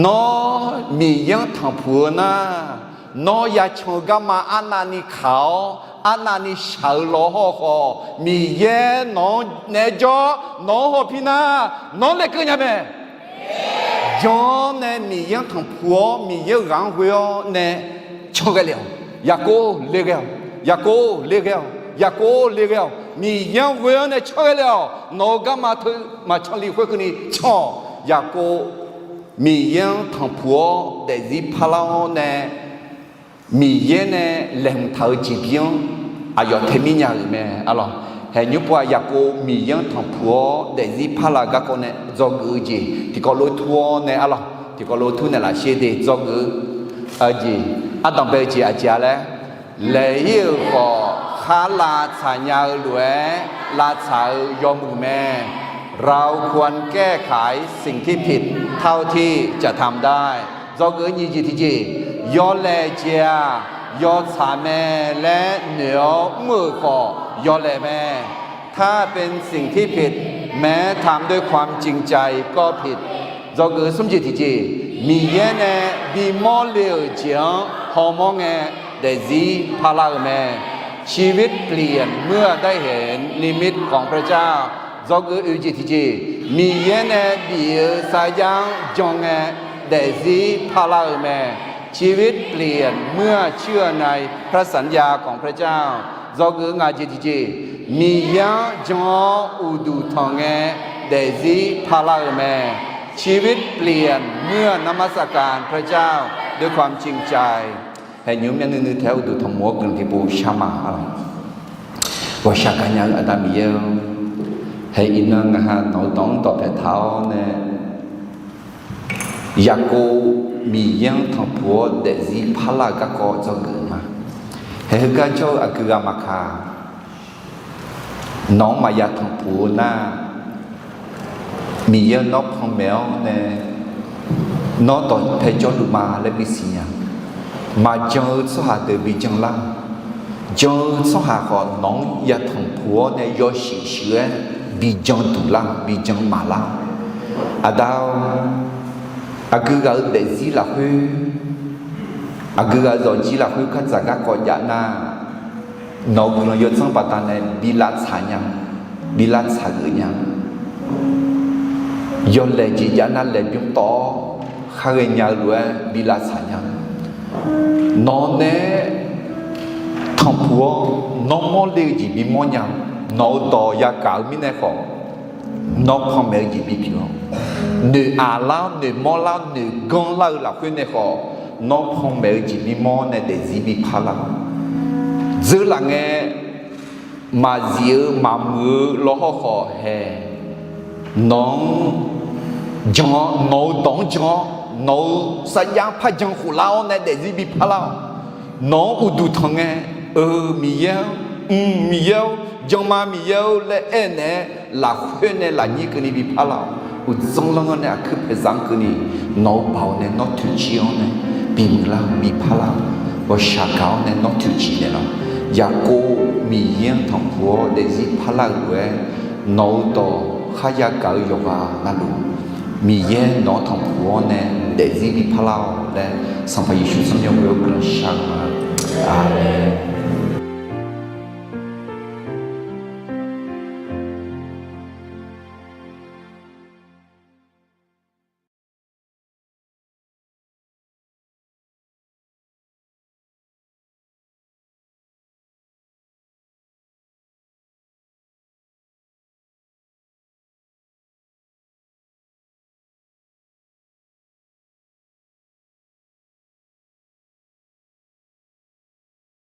Nawr Miqyaer-anr tanqpuq-eu nar, nawr yacan-eu garma arnavni kaq-awr arnavni shaq-eu law hawr-eu khawf, Miqyaer nawq-anr naeq-aer jawr, nawq-anr hawpir nar, nawq-anr lekeuv nya mae. Jan-awr nae Miqyaer-anr tanqpuq-awr Miqyaer-euq ghaq-anr ghoe-awr nae canrghae le-awq. Yaqkov lerghae-awq. Yaqkov lerghae-awq. Yaqkov lerghae-awq. Miqyaer-anr ghoe-awr nae canrghae le-awq. Nawq-euq garma teu maqcan li khoerkeuvni can-awq. Yaqkov Miqyaer-anr tanqpuq-awr daefzir parlar-awr nae Miqyaer nae laeqhmq taq-eu jeqbir-anr aqyawf tae mir nya-euq mae. Arlawq, haeq nymr pov-aq Yaqkov Miqyaer-anr tanqpuq-awr daefzir parlar garkawv nae dzawgeuf-eu jeq tiqkawv lof tur-awr nae, arlawq, tiqkawv lof tur naeqlaf sher de dzawgeuf-eu jeq, ardanq bae-eu jeq aqjeq-a laer, laeq-ir-euq khawf khar lavtsaq nya-eu lof-aer lavtsaq-eu yawmuiq mae. เราควรแก้ไขสิ่งที่ผิด เท่าที่จะทำได้ dzawgeuf-eu nyiq jeq tiqjeq, yawlaeq jeq-aq yawtsaq mae laer noeq-awr mr-euq khawf yawlaeq mae. ถ้าเป็นสิ่งที่ผิด แม้ทำด้วยความจริงใจก็ผิด Dzawgeuf smr jeq tiqjeq, Miqyaer nae bimawr le-euq jeq-anr hawmawr ngae daefzir parlar-euq mae. ชีวิตเปลี่ยนเมื่อได้เห็นนิมิตของพระเจ้า Dzawgeuf oeq jeq tiqjeq, Miqyaer nae bif-eu sarjax-anr jan ngae daefzir parlar-euq mae. ชีวิตเปลี่ยนเมื่อเชื่อในพระสัญญาของพระเจ้า Dzawgeuf ngaq jeq tiqjeq, Miqyaer-anr jan-awr uqduq tanq ngae daefzir parlar-euq mae. ชีวิตเปลี่ยนเมื่อ นมัสการพระเจ้า ด้วยความจริงใจ Haeqnymr myav nuiv nuiv taef-aer uqduq tanqmur-awr guiqlanq tiqpov shar ma-a lawq. Ghawqshaq gaqnya-eu Aqda Miqyaer-or, haeq iqnan ngaq ha nawq-eu dawq-anr dawqpae taq-awr nae, Yaqkov Miqyaer-anr tanqpuq-awr daefzir parlar-euq garkawv dzawgeuf ma. Haeq heugar jawr-eu aqgeu ghaq maqkaq, nawq-anr maqya tanqpuq-eu nar, Miqyaer nawr panmaeq-awr nae, nawr dawqpae jawrluf ma laer bisiq nya. Maqjan-eu tsawrhaq deuq bijan lar. Jan-eu tsawrhaq khawf nawq-anr ya tanqpuq-awr nae yawshuif shuif-aer bijan duq lar, bijan maqlar. Aqda-or, aqgeu ghaq-eu daefzir lafkhoer, aqgeu ghaq-eu zawqjir lafkhoer khardzaq garkawv jav nar, nawq-eu guiqlanq yawdzanr baqdanae bi lavtsaq nya, bi lavtsaq geuf nya. Yawlaeq jeq jav nav laeqbymr tawv-awr khar ghaenya-eu lof-aer bi lavtsaq nya. Nawq nae tanqpuq-awr nawr mawrle-eu jeq bimawr nya. Nawq-eu dawq yagaq-eu mirnae khawf, nawr panmaeq-eu jeq bipyeuf-awr, noeqaf lar, noeqmawr lar, noeqganr lar-eu lafkhoer nae khawf, nawr panmaeq-eu jeq bimawr nae daefzir biparlar-awq. Dzeurlaf ngae, maqzif-eu maqmuiq-eu lawhawr khawf haeq, nawq-anr jan-awr, nawq-eu dawq-anr jan-awr, nawq-eu sarjax-anr parjan khoflar-awr nae daefzir biparlar-awq. Nawq-anr uqduq tanq ngae, Eu, Miqyaer-or, Mq, Miqyaer-or, jan ma Miqyaer-or laer aernaeq-aer lafkhoer nae lafnyir keuvni biparlar-awq. Uqdzan lanr-anr nae aqkuir paeqzaq-anr keuvni, nawq-eu baoq nae nawr toeqciv-anr nae bimuiqlar-eu biparlar-awq. Ghawqshaq gaq-awr nae nawr toeqciv naeqlaf. Yaqkov Miqyaer-anr tanqpuq-awr daefzir parlar-eu lof-aer, nawq-eu dawq kharya gaq-eu yawqghaq navluf, Miqyaer nawq-anr tanqpuq-awr nae daefzir biparlar-awq laer, Sanqpaq Yeqsur tsawrmyanr ghoe-awr guiqlanq shar-eu ma. Aqmeq.